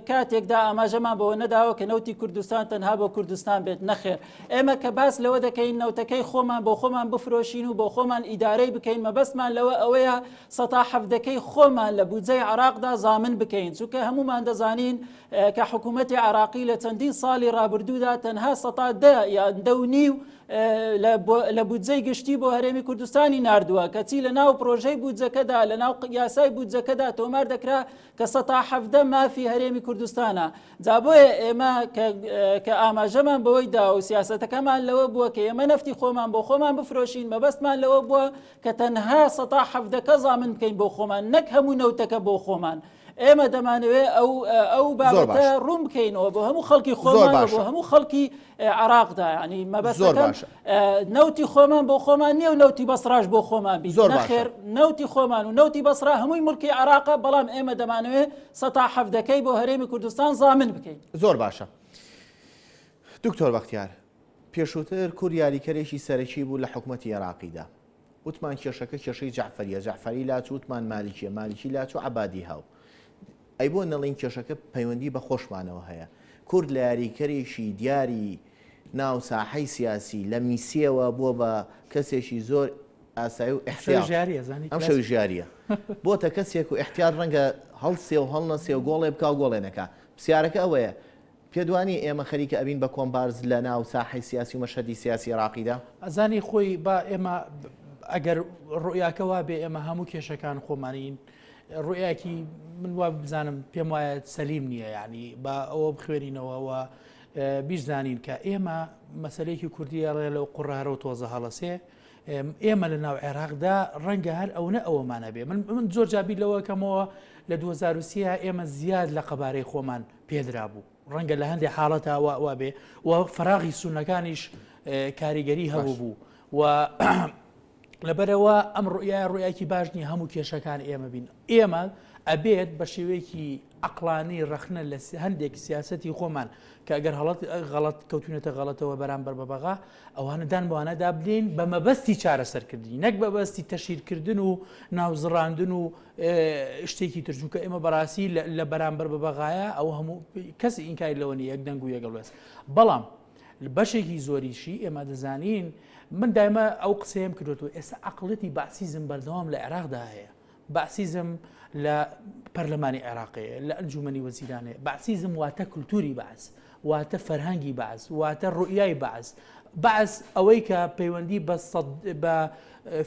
کاتێکدا ئاماژەمان بەوە نەداوە کە نەوتی کوردستان تەنها بۆ کوردستان بێت نەخێر ئێمە کە باس لەوە دەکەین نەوتەکەی خۆمان بۆ خۆمان بفرۆشین و بۆ خۆمان ئیدارەی بکەین مەبەستمان لەوە ئەوەیە سەتا حەڤدەکەی خۆمان لە بودجەی عراقدا زامن بکەین چونکە هەمومان دەزانین کە حکوومەتی عراقی لە چەندین ساڵی ڕابردوودا تەنها سەتا دە یان دە و نیو لە بودجەی گشتی بۆ هەرێمی کوردستانی ناردووە کەچی لە ناو پرۆژەی بودجەکەدا لە ناو یاسای بودجەکەدا تۆمار دەکرا کە سەتا حەڤدە مافی هەرێمی کوردستانە جا بۆیە ئێمە کە ئاماژەمان بەوەی دا و سیاسەتەکەمان لەوە بووە کە ئێمە نەفتی خۆمان بۆ خۆمان بفرۆشین مەبەستمان لەوە بووە کە تەنها سەتا حەڤدەکە زامن بکەین بۆ خۆمان نەک هەموو نەوتەکە بۆ خۆمان ئێمە دەمانەوێت ئەو ئەو بابەتە ڕوون بکەینەوە بۆ هەموو خەڵکی خۆمان بۆ هەموو خەڵکی عراقدا ینی مەبەستەکەم نەوتی خۆمان بۆ خۆمان نییە و نەوتی بەسڕاش بۆ خۆمان بی زۆر خێر نەوتی خۆمان و نەوتی بەسرا هەمووی ملکی عراقە بەڵام ئێمە دەمانەوێت سەتا حەفدەکەی بۆ هەرێمی کوردستان زامن بکەین. زۆر باشە دکتۆر بەختیار پێشووتر کورد یاریکەرێکی سەرەکی بوو لە حکومەتی عێراقیدا وتمان کێشەکە کێشەی جەعفەریە جەعفەری لاچوو وتمان مالکیە مالکی لاچوو عەبادی هاو ئەی بۆ نەڵێین کێشەکە پەیوەندی بە خۆشمانەوە هەیە کورد لە یاریکەرێکی دیاری ناو ساحەی سیاسی لە میسیەوە بووە بە کەسێکی زۆر ئاسایی و ئیحتیاط ئەم شەوی ژیاریە بۆتە کەسێک و ئیحتیاط ڕەنگە هەڵسێ و هەڵنەسێ و گۆڵێ بکا و گۆڵێ نەکا پرسیارەکە ئەوەیە پێت وانیە ئێمە خەریکە ئەبین بە کۆمپارس لە ناو ساحەی سیاسی و مەشهەدی سیاسی عێراقیدا؟ ئەزانی خۆی با ئێمە ئەگەر ڕوئیاکە وابێ ئێمە هەموو کێشەکان خۆمانین ڕوئیاکی من وا بزانم پێم وایە سەلیم نییە یعنی با ئەوە بخوێنینەوە و بیشزانین کە ئێمە مەسلەیەکی کوردیە ڕێ لەو قوڕارە و تۆزە هەڵەسێ ئێمە لە ناو عێراقدا ڕەنگە هەر ئەوەنە ئەوەمان هەبێ من من زۆر جابی لەوەکەمەوە لە 2023 ئێمە زیاد لە قەبارەی خۆمان پێدرابوو ڕەنگە لە هەندێک حاڵەتا وا وابێ و فراغی سونەکانیش کاریگەری هەبوو بوو و لەبەرەوە ئەم ڕوئیایە ڕوئیایەکی باش نییە هەموو کێشەکان ئێمە بین ئێمە. ئەبێت بە شێوەیەکی عەقڵانی ڕەخنە لە هەندێک سیاسەتی خۆمان کە ئەگەر هەڵەت غەڵەت کەوتوینەتە غەڵەتەوە بەرامبەر بە بەغا ئەوانە دان بەوانە دابنێین بە مەبەستی چارەسەرکردنی نەک بەبەستی تەشیرکردن و ناوزڕاندن و شتێکی تر چونکە ئێمە بەڕاستی لە بەرامبەر بە بەغایە ئەو هەموو کەس ئینکاری لەوە نیە یەک دەنگ و یەک هەڵوێست بەڵام بەشێکی زۆریشی ئێمە دەزانین من دایمە ئەو قسەیەم کردوەوە ئێستا عقلەتی بەعسیزم بەردەوام لە عێراقدا هەیە بەعسیزم لە پەرلەمانی عێراقەیە، لە ئەنجومەنی وەزیران هەیە. بەعسیزم واتە کولتوری بەعس، واتە فەرهەنگی بەعس، واتە ڕوئیای بەعس. بەعس ئەوەی کە پەیوەندی بە سەد بە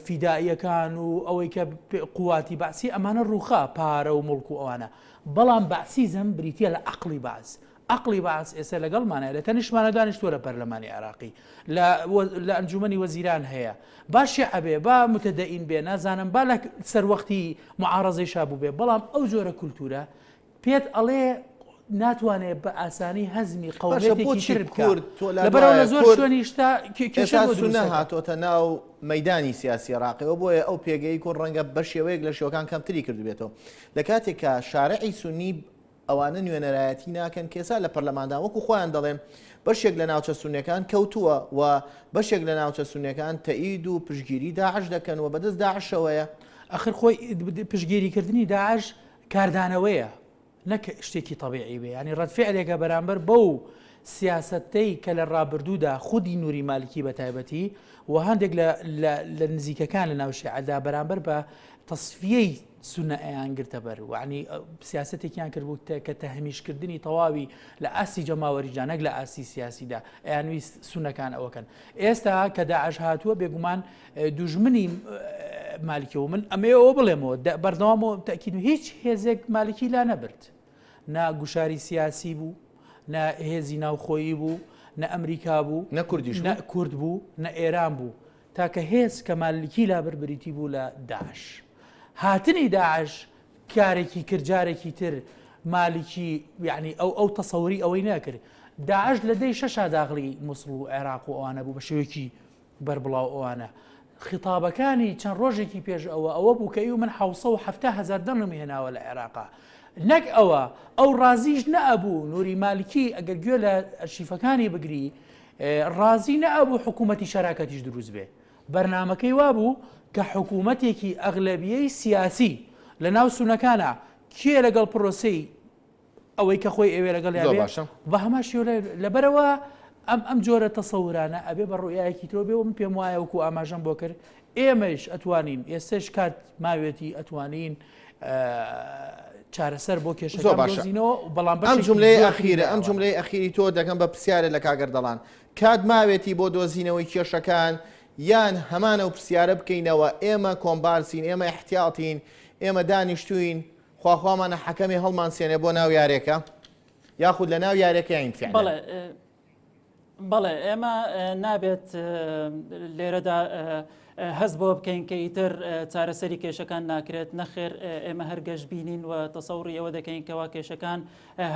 فیدائیەکان و ئەوەی کە قواتی بەعسی ئەمانە ڕووخا پارە و موڵک و ئەوانە. بەڵام بەعسیزم بریتیە لە عەقڵی بەعس. عەقڵی بەعس ئێستا لەگەڵمانە لە تەنیشتمانە دانیشتووە لە پەرلەمانی عێراقی لە لە ئەنجومەنی وەزیران هەیە با شیعە بێ با متدەین بێ نازانم با لە سەروەختی معارەزەی شا بووبێ بەڵام ئەو جۆرە کولتوورە پێت ئەڵێ ناتوانێت بە ئاسانی هەزمی باشە قەومیەتێکی بۆچی تر بکا کورد تۆ لات لەبەرئەوە لە وایە زۆر کورد شوێنیش تا کێشە ئێستا بۆ سوننە دروست دەکا. هاتۆتە ناو مەیدانی سیاسی عێراقیەوە بۆیە ئەو پێگەی کورد ڕەنگە بە شێوەیەک لە شێوەکان کەمتری کردبێتەوە لە کاتێک کە شارعی سوننی ئەوانە نوێنەرایەتی ناکەن کە ئێستا لە پەرلەماندان، وەکو خۆیان دەڵێن بەشێک لە ناوچە سوننەکان کەوتووە و بەشێک لە ناوچە سوننەکان تەئید و پشتگیری داعش دەکەن و بەدەست داعشەوەیە. ئەخر خۆی پشتگیریکردنی داعش کاردانەوەیە نەک شتێکی تەبیعی بێ، یانی ڕەد فعلێکە بەرامبەر بەو سیاسەتەی کە لە ڕابردوودا خودی نوری مالکی بە تایبەتی و هەندێک لە نزیکەکان لە ناو شیعەدا بەرامبەر بە تەسفیەی سوننە ئەیان گرتە بەر وعنی سیاسەتێکیان کرد بوو کە تەهمیشکردنی تەواوی لە ئاستی جەماوەریدا نەک لە ئاستی سیاسیدا ئەیانویست سوننەکان ئەوەکەن ئێستا کە داعش هاتووە بێگومان دوژمنی مالکیەوە من ئەمەیە ئەوە بڵێمەوە بەردەوام و تاکید هیچ هێزێک مالکی لا نەبرد نا گوشاری سیاسی بوو نە هێزی ناوخۆیی بوو نە ئەمریکا بوو نە کوردیش نە کورد بوو نە ئێران بوو تاکە هێز کە مالکی لابرد بریتی بوو لە داعش. هاتنی داعش کارێکی کرد جارێکی تر مالکی یعنی ئەو ئەو تەسەوری ئەوەی نەکرد. داعش لە دەی شەشا داخلی موسڵ و عێراق و ئەوانە بوو بە شێوەیەکی بەربڵاو ئەوانە. خیتابەکانی چەند ڕۆژێکی پێش ئەوە ئەوە بوو کە ئیو من 770 هەزار دەنگم هێناوە لە عێراقا. نەک ئەوە ئەو ڕازیش نەئەبوو نوری مالکی ئەگەر گوێ لە ئەرشیفەکانی بگری ڕازی نەئەبوو حکوومەتی شەراکەتیش دروست بێ. بەرنامەکەی وابوو کە حکوومەتێکی ئەغلەبیەی سیاسی لە ناو سوننەکانا کێ لەگەڵ پرۆسەی ئەوەی کە خۆی ئەوێ لەگەڵیا زۆر بێ باشە. بە هەمان شێوە لەبەرئەوە ئەم ئەم جۆرە تەسەورانە ئەبێ بە ڕوئیایەکی ترەوە بێ و من پێم وایە وەکوو ئاماژەم بۆ کرد ئێمەیش ئەتوانین ئێستەش کات ماوێتی ئەتوانین چارەسەر بۆ زۆر کێشەکان باشە. بدۆزینەوە بەڵام ئەم بەشێکی جوملەی زۆرتری ئەخیرە ئەم لایەوە. جوملەی ئەخیری تۆ دەکەم بە پرسیارێ لە کاک ئەردەڵان کات ماوێتی بۆ دۆزینەوەی کێشەکان یان هەمان ئەو پرسیارە بکەینەوە ئێمە کۆمبارسین ئێمە ئیحتیاطین ئێمە دانیشتوین خواخوامانە حەکەمێ هەڵمانسێنێ بۆ ناو یارێکە یاخود لە ناو یارێکەین فعلا بەڵێ بەڵێ ئێمە نابێت لێرەدا هەست بۆ بکەین کە ئیتر چارەسەری کێشەکان ناکرێت نەخێر ئێمە هەر گەشببینین و تەسەوڕی ئەوە دەکەین کەوا کێشەکان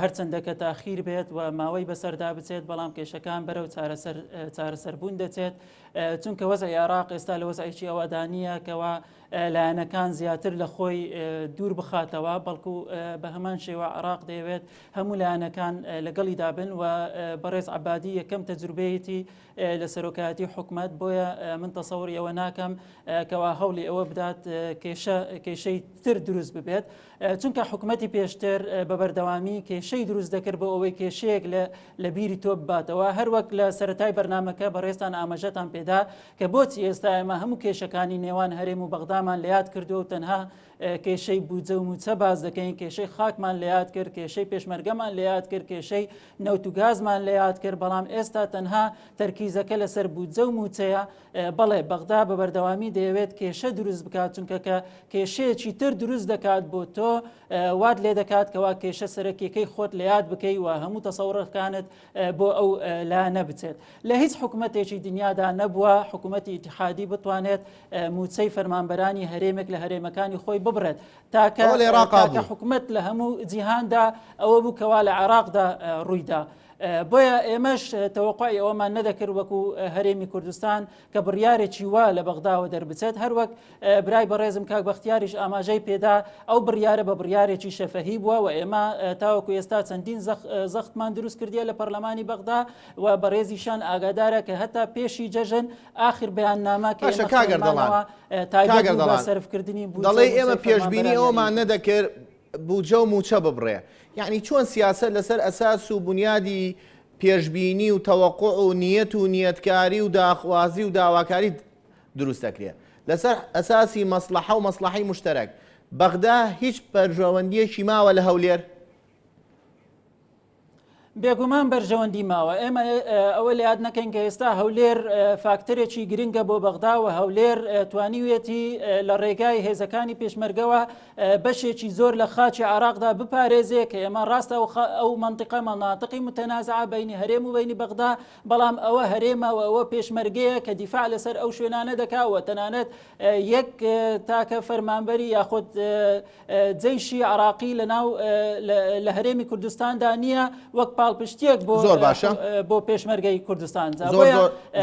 هەرچەندە کە تاخیر بێت و ماوەی بەسەردا بچێت بەڵام کێشەکان بەرەو چارەسەر چارەسەربوون دەچێت چونکە وەزعی عێراق ئێستا لە وەزعێکی ئەوەدا نییە کەوا لایەنەکان زیاتر لە خۆی دوور بخاتەوە، بەڵکو بە هەمان شێوە عێراق دەیەوێت هەموو لایەنەکان لەگەڵیدا بن و بەڕێز عەبادی یەکەم تەجروبەیەتی لە سەرۆکایەتی حکومەت، بۆیە من تەسەوری ئەوە ناکەم کەوا هەوڵی ئەوە بدات کێشە کێشەی تر دروست ببێت، چونکە حکومەتی پێشتر بە بەردەوامی کێشەی دروست دەکرد بۆ ئەوەی کێشەیەک لە بیری تۆ بباتەوە، هەروەک لە سەرەتای بەرنامەکە بەڕێزتان ئاماژەتان پێدا کە بۆچی ئێستا ئێمە هەموو کێشەکانی نێوان هەرێم و بەغدامان لە یاد کردووە و تەنها کێشەی بودجە و مووچە باس دەکەین، کێشەی خاکمان لە یاد کرد، کێشەی پێشمەرگەمان لە یاد کرد، کێشەی نەوت و گازمان لە یاد کرد، بەڵام ئێستا تەنها تەرکیزەکە لەسەر بودجە و مووچەیە. بەڵێ بەغدا بە بەردەوامی دەیەوێت کێشە دروست بکات، چونکە کە کێشەیەکی تر دروست دەکات بۆ تۆ وات لێ دەکات کەوا کێشە سەرەکیەکەی خۆت لە یاد بکەی و هەموو تەسەوڕەکانت بۆ ئەو لایەنە بچێت. لە هیچ حکومەتێکی دنیادا نەبووە حکومەتی ئیتیحادی بتوانێت مووچەی فەرمانبەرانی هەرێمێک لە هەرێمەکانی خۆی ببڕێت. تاکە ئەوە لە عێراقا تاکە بوو. حکومەت لە هەموو جیهاندا ئەوە بوو کەوا لە عێراقدا ڕوویدا. بۆیە ئێمەش تەوەقعی ئەوەمان نەدەکرد وەکو هەرێمی کوردستان کە بڕیارێکی وا لە بەغداوە دەربچێت هەروەک برای بەڕێزم کاک بەختیاریش ئاماژەی پێدا ئەو بڕیارە بە بڕیارێکی شەفەهی بووە و ئێمە تاوەکو ئێستا چەندین زەختمان دروست کردیە لە پەرلەمانی بەغدا و بەڕێزیشان ئاگادارە کە هەتا پێشی جەژن ئاخر بەیاننامە کە باشە کاک ئەردەڵان تایبەت کاک بوو بە ئەردەڵان سەرفکردنی بودجە دەڵێی و ئێمە مووچەی پێشبینی فەرمانبەرانی ئەوەمان هەرێمی نەدەکرد بودجە و مووچە ببڕێ یعنی چۆن سیاسەت لەسەر ئەساس و بونیادی پێشبینی و تەوەقوع و نیەت و نیەتکاری و داخوازی و داواکاری دروست دەکرێ لەسەر ئەساسی مەسڵەحە و مەسڵەحەی موشتەرەک بەغدا هیچ بەرژەوەندیەکی ماوە لە هەولێر؟ بێگومان بەرژەوەندی ماوە ئێمە ئەوە لە یاد نەکەین کە ئێستا هەولێر فاکتەرێکی گرنگە بۆ بەغدا و هەولێر توانیویەتی لە ڕێگای هێزەکانی پێشمەرگەوە بەشێکی زۆر لە خاچی عراقدا بپارێزێ کە ئێمە ڕاستە ئەو منطقە مناطقی متنازعە بینی هەرێم و بینی بەغدا بەڵام ئەوە هەرێمە و ئەوە پێشمەرگەیە کە دیفاع لەسەر ئەو شوێنانە دەکا و تەنانەت یەک تاکە فەرمانبەری یاخود جەیشی عراقی لە ناو لە هەرێمی کوردستاندا نییە وەک پاڵپشتیەک بۆ زۆر باشە بۆ پێشمەرگەی کوردستان زۆر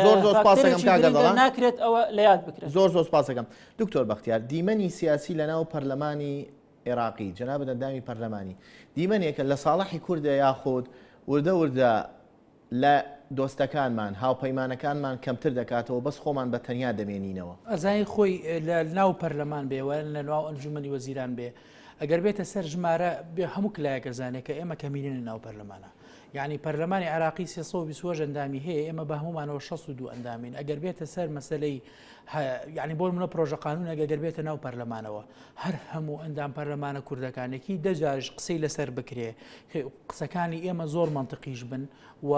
زۆر زۆر سپاسەکەم کاک ئەردەڵان ناکرێت ئەوە لە یاد بکرێت زۆر زۆر سپاسەکەم دکتۆر بەختیار دیمەنی سیاسی لە ناو پەرلەمانی عێراقی جەنابت ئەندامی پەرلەمانی دیمەنێکە لە ساڵحی کوردە یاخود وردە وردە لە دۆستەکانمان، هاوپەیمانەکانمان کەمتر دەکاتەوە، بەس خۆمان بە تەنیا دەمێنینەوە. ئەزانی خۆی لە ناو پەرلەمان بێ وە لە ناو ئەنجومەنی وەزیران بێ ئەگەر بێتە سەر ژمارە بێ هەموو کلایەک ئەزانێ کە ئێمە کەمینەین لە ناو پەرلەمانە یعنی پەرلەمانی عێراقی 328 ئەندامی هەیە ئێمە بە هەمومانەوە 62 ئەندامین ئەگەر بێتە سەر مەسلەی یعنی بۆ منە پرۆژە قانونێک ئەگەر بێتە ناو پەرلەمانەوە هەر هەموو ئەندام پەرلەمانە کوردەکانێکی دەجاریش قسەی لەسەر بکرێ قسەکانی ئێمە زۆر مەنتقیش بن و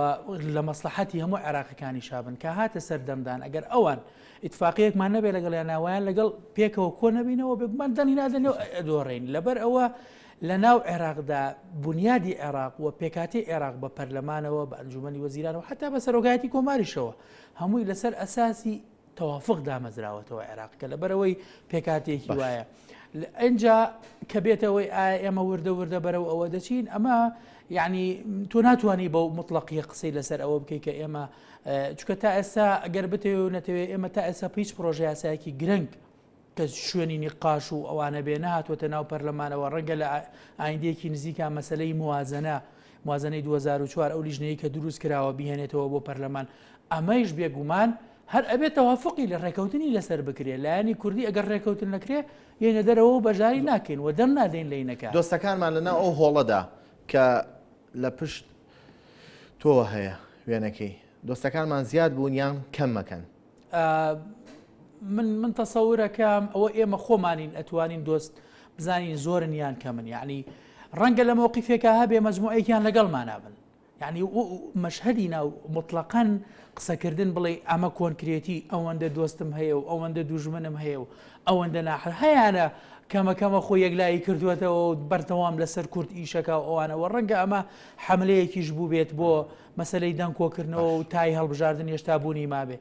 لە مەسلحەتی هەموو عێراقەکانیشا بن کە هاتە سەر دەمدان ئەگەر ئەوان ئیتفاقیەکمان نەبێ لەگەڵیان ناوایان لەگەڵ پێکەوە کۆ نەبینەوە بێگومان دەنگی نادەن و ئەدۆڕین لەبەر ئەوە لە ناو عێراقدا بنیادی عێراق و پێکاتی عێراق بە پەرلەمانەوە بە ئەنجومەنی وەزیرانەوە حتا بە سەرۆکایەتی کۆماریشەوە هەمووی لەسەر ئەساسی تەوافق دامەزراوەتەوە عێراق کە لەبەرەوەی پێکاتێکی وایە ئەجا کە بێتەوەی ئایا ئێمە وردە وردە بەرەو ئەوە دەچین ئەمە یعنی تۆ ناتوانانی بەو مطلقیە قسەی لەسەر ئەوە بکەیت کە ئێمە چکە تا ئێستا ئەگەر بتەوێ و نەتەوێ ئێمە تا ئێستا هیچ پرۆژە یاسایەکی گرنگ کە شوێنی نیقاش و ئەوانە بێ نەهاتووەتە ناو پەرلەمانەوە، ڕەنگە لە ئایندەیەکی نزیکا مەسەلەی موازنە، موازنەی 2004 ئەو لیژنەی کە دروست کراوە بیهێنێتەوە بۆ پەرلەمان، ئەمەیش بێگومان هەر ئەبێ تەوافقی لە ڕێکەوتنی لەسەر بکرێ، لایەنی کوردی ئەگەر ڕێکەوتن نەکرێ یەینە دەرەوە و بەشداری ناکەین و دەم نادەین لەینەکە. دۆستەکانمان لەناو ئەو هۆڵەدا کە لە پشت تۆوە هەیە وێنەکەی، دۆستەکانمان زیاد بوون یان کەم مەکەن؟ من من تەسەورەکەم ئەوە ئێمە خۆمانین ئەتوانین دۆست بزانین زۆرن یان کەمن یعنی ڕەنگە لە مەوقفێکا هەبێ مەجموعێکیان لەگەڵمانا بن یعنی مەشهدی ناو مطلقەن قسەکردن بڵێ ئەمە کۆنکرێتی ئەوەندە دۆستم هەیە و ئەوەندە دوژمنم هەیە و ئەوەندە ناحە هەیانە کەمە کەمە خۆ یەکلایی کردووەتەوە و بەردەوام لەسەر کورد ئیشەکە و ئەوانەوە ڕەنگە ئەمە حملەیەکیش بوو بێت بۆ مەسەلەی دەنگ کۆکردنەوە و تای هەڵبژاردن هێشتا بوونی مابێ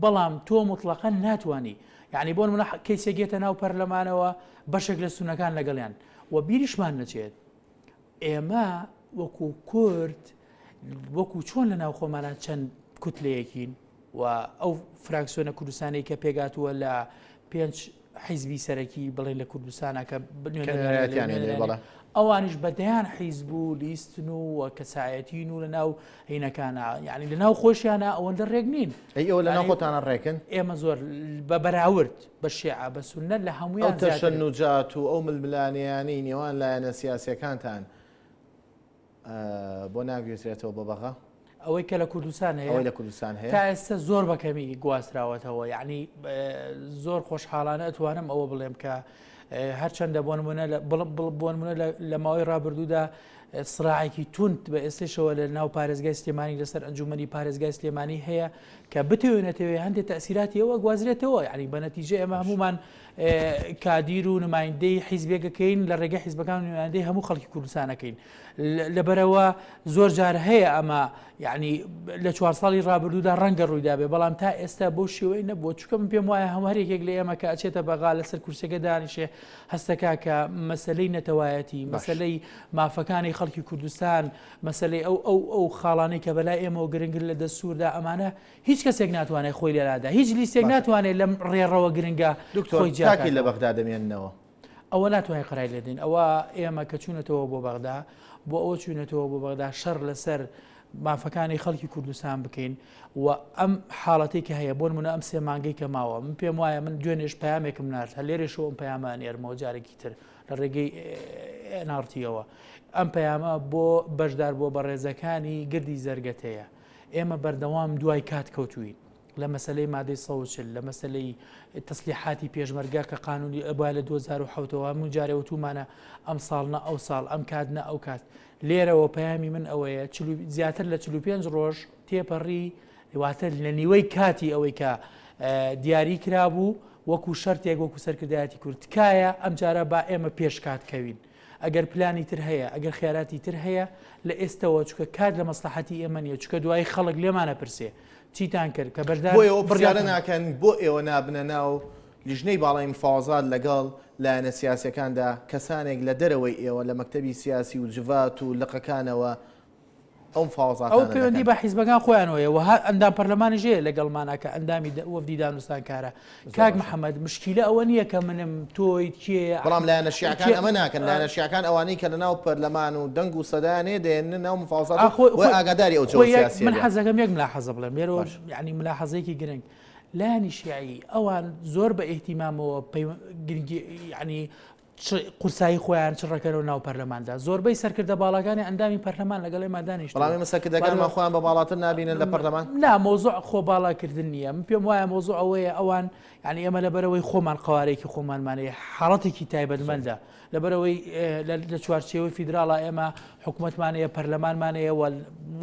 بەڵام تۆ موتڵەقەن ناتوانی یعنی بۆ نمونە کەیسێک یەتە ناو پەرلەمانەوە بەشێک لە سونەکان لەگەڵیان و بیریشمان نەچێت ئێمە وەکو کورد وەکو چۆن لە ناو خۆمانە چەند کوتلەیەکین و ئەو فراکسیۆنە کوردستانی کە پێگاتووە لە پێنج حیزبی سەرەکی بڵێن لە کوردستانە کە ئەوانیش بە دەیان حیزب و لیستن و کەسایەتین و لە ناو هینەکانە یعنی لە ناو خۆشیانە ئەوەندە ڕێک نین ئەی ئەوە لە ناو خۆتانە ڕێکن ئێمە زۆر بە بەراورد بە شێعە بە سوننە لە هەموویان ئەو تەشەنوجات و ئەو ململانێیانەی نێوان لایەنە سیاسیەکانتان بۆ ناگوێزرێتەوە بۆ بەغا؟ ئەوەی کە لە کوردستان هەیە ئەوەی لە کوردستان هەیە تا ئێستا زۆر بە کەمی گواستراوەتەوە یعنی زۆر خۆشحاڵانە ئەتوانم ئەوە بڵێم کە هەرچەندە بۆ نمونە بۆ نمونە لە ماوەی ڕابردوودا سراعێکی توند بە ئێستشەوە لە ناو پارێزگای سلێمانی لەسەر ئەنجومەنی پارێزگای سلێمانی هەیە کە بتەوێنێتەوەی هەندێک تەسیراتی ئەوە گوازرێتەوە یعنی بە نەتیجە ئێمە هەمومان کادیر و نمایندەی حیزبێکەکەین لە ڕێگەی حیزبەکان نمایندەی هەموو خەڵکی کوردستانەکەین لەبەرەوە زۆر جار هەیە ئەمە یعنی لە چوار ساڵی ڕابردوودا ڕەنگە ڕوویدا بێ بەڵام تا ئێستا بۆ شێوەی نەبووە چونکە من پێم وایە هەموو هەرێکێک لە ئێمە کە ئەچێتە بەغا لەسەر کورسەکە دانیشێ هەستەکە کە مەسلەی نەتەوایەتی مەسلەی مافەکانی خەڵک. خەڵکی کوردستان، مەسەلەی ئەو ئەو ئەو خاڵانەی کە بەلای ئێمەوە گرنگن لە دەستووردا ئەمانە هیچ کەسێک ناتوانێت خۆی لێ لادا، هیچ لیستێک باشە. ناتوانێت لەم ڕێڕەوە گرنگە دکتۆر خۆی تا کەی لە جیاکاتەوە. بەغدا دەمێننەوە؟ ئەوە ناتوانین قەرای لێ دەین، ئەوە ئێمە کە چوونەتەوە بۆ بەغدا بۆ ئەوە چوونەتەوە بۆ بەغدا شەڕ لەسەر مافەکانی خەڵکی کوردستان بکەین و ئەم حاڵەتەی کە هەیە بۆ نمونە ئەم سێ مانگەی کە ماوە من پێم وایە من دوێنێش پەیامێکم نارد هەر لێرەشەوە ئەم پەیامە ئەنێرمەوە جارێکی تر لە ڕێگەی NRT-ەوە ئەم پەیامە بۆ بەشداربووە بەڕێزەکانی گردی زەرگەتەیە ئێمە بەردەوام دوای کات کەوتوین لە مەسەلەی مادەی 140 لە مەسەلەی تەسلیحاتی پێشمەرگە کە قانونی ئەبوایە لە 2007ەوە هەموو جارێ وتومانە ئەم ساڵ نە ئەو ساڵ ئەم کات نە ئەو کات لێرەوە پەیامی من ئەوەیە زیاتر لە 45 ڕۆژ تێپەڕی واتە لە نیوەی کاتی ئەوەی کە دیاری کرابوو وەکو شەرتێک وەکو سەرکردایەتی کورد تکایە ئەمجارە با ئێمە پێش کات کەوین ئەگەر پلانی تر هەیە ئەگەر خیاراتی تر هەیە لە ئێستەوە چکە کات لە مەسلحەتی ئێمە نیە چکە دوایی خەڵک لێمانە پرسێ چیتان کرد کە بەشدار بۆ ئێوە پرسیارە ناکەن بۆ ئێوە نابنە ناو لیژنەی باڵای مفاوەزات لەگەڵ لایەنە سیاسیەکاندا کەسانێک لە دەرەوەی ئێوە لە مەکتەبی سیاسی و جڤات و لقەکانەوە ئەو مفاوەزاتانە ئەو پەیوەندی دەکەن؟ بە حیزبەکان خۆیانەوە هەیە و هەر ئەندام پەرلەمانیش هەیە لەگەڵمانا کە ئەندامی وەفدی دانوستانکارە. زۆر کاک باشە. محەمەد مشکیلە ئەوە نییە کە منم، تۆیت، کێیە، بەڵام لایەنە شیعەکان کێ ئەمە ناکەن، لایەنە شیعەکان ئەوانەی کە لەناو پەرلەمان و دەنگ و سەدایان هەیە دەیەننە ناو مفاوەزات و ئا خۆی بۆیە خۆی ئاگاداری ئەو جەوە خۆی یەک سیاسییە من بێن. حەز دەکەم یەک ملاحەزە بڵێم لێرەوە باشە. یانی ملاحەزەیەکی گرنگ لایەنی شیعی ئەوان زۆر بە ئیهتیمامەوە پەیوە گرنگی یانی چ قورسایی خۆیان چ ڕەکەنەوە ناو پەرلەماندا زۆربەی سەرکردە باڵاکانی ئەندامی پەرلەمان لەگەڵ ئێمە دانیشتوون. بەڵام ئێمە سەرکردەکانمان خۆیان بە باڵاتر نابینن لە پەرلەمان؟ نا مەوزوع خۆ باڵاکردن نییە من پێم وایە مەوزوع ئەوەیە ئەوان یعنی ئێمە لەبەرەوەی خۆمان قەوارێکی خۆمانمان هەیە حاڵەتێکی تایبەتمەندە لەبەرەوەی لە چوارچێوەی فیدراڵا ئێمە حکوومەتمان هەیە پەرلەمانمان هەیە و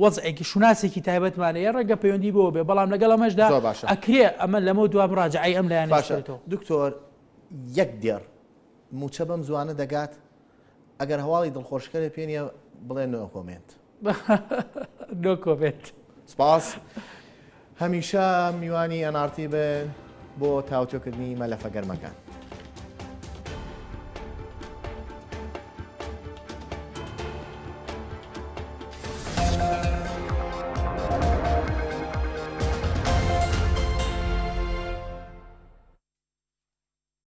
وەزعێکی شوناسێکی تایبەتمان هەیە ڕەنگە پەیوەندی بەوە بێ بەڵام لەگەڵ ئەمەشدا زۆر باشە. ئەکرێ ئەمە لەمە دوا مراجعەی ئەم لایەنەش باشە بکرێتەوە. دکتۆر یەک دێڕ مووچە بەم زووانە دەگات؟ ئەگەر هەواڵی دڵخۆشکەرێ پێ نییە بڵێ no comment. No comment. سپاس. هەمیشە میوانی NRT بن بۆ تاوتوێکردنی مەلەفە گەرمەکان.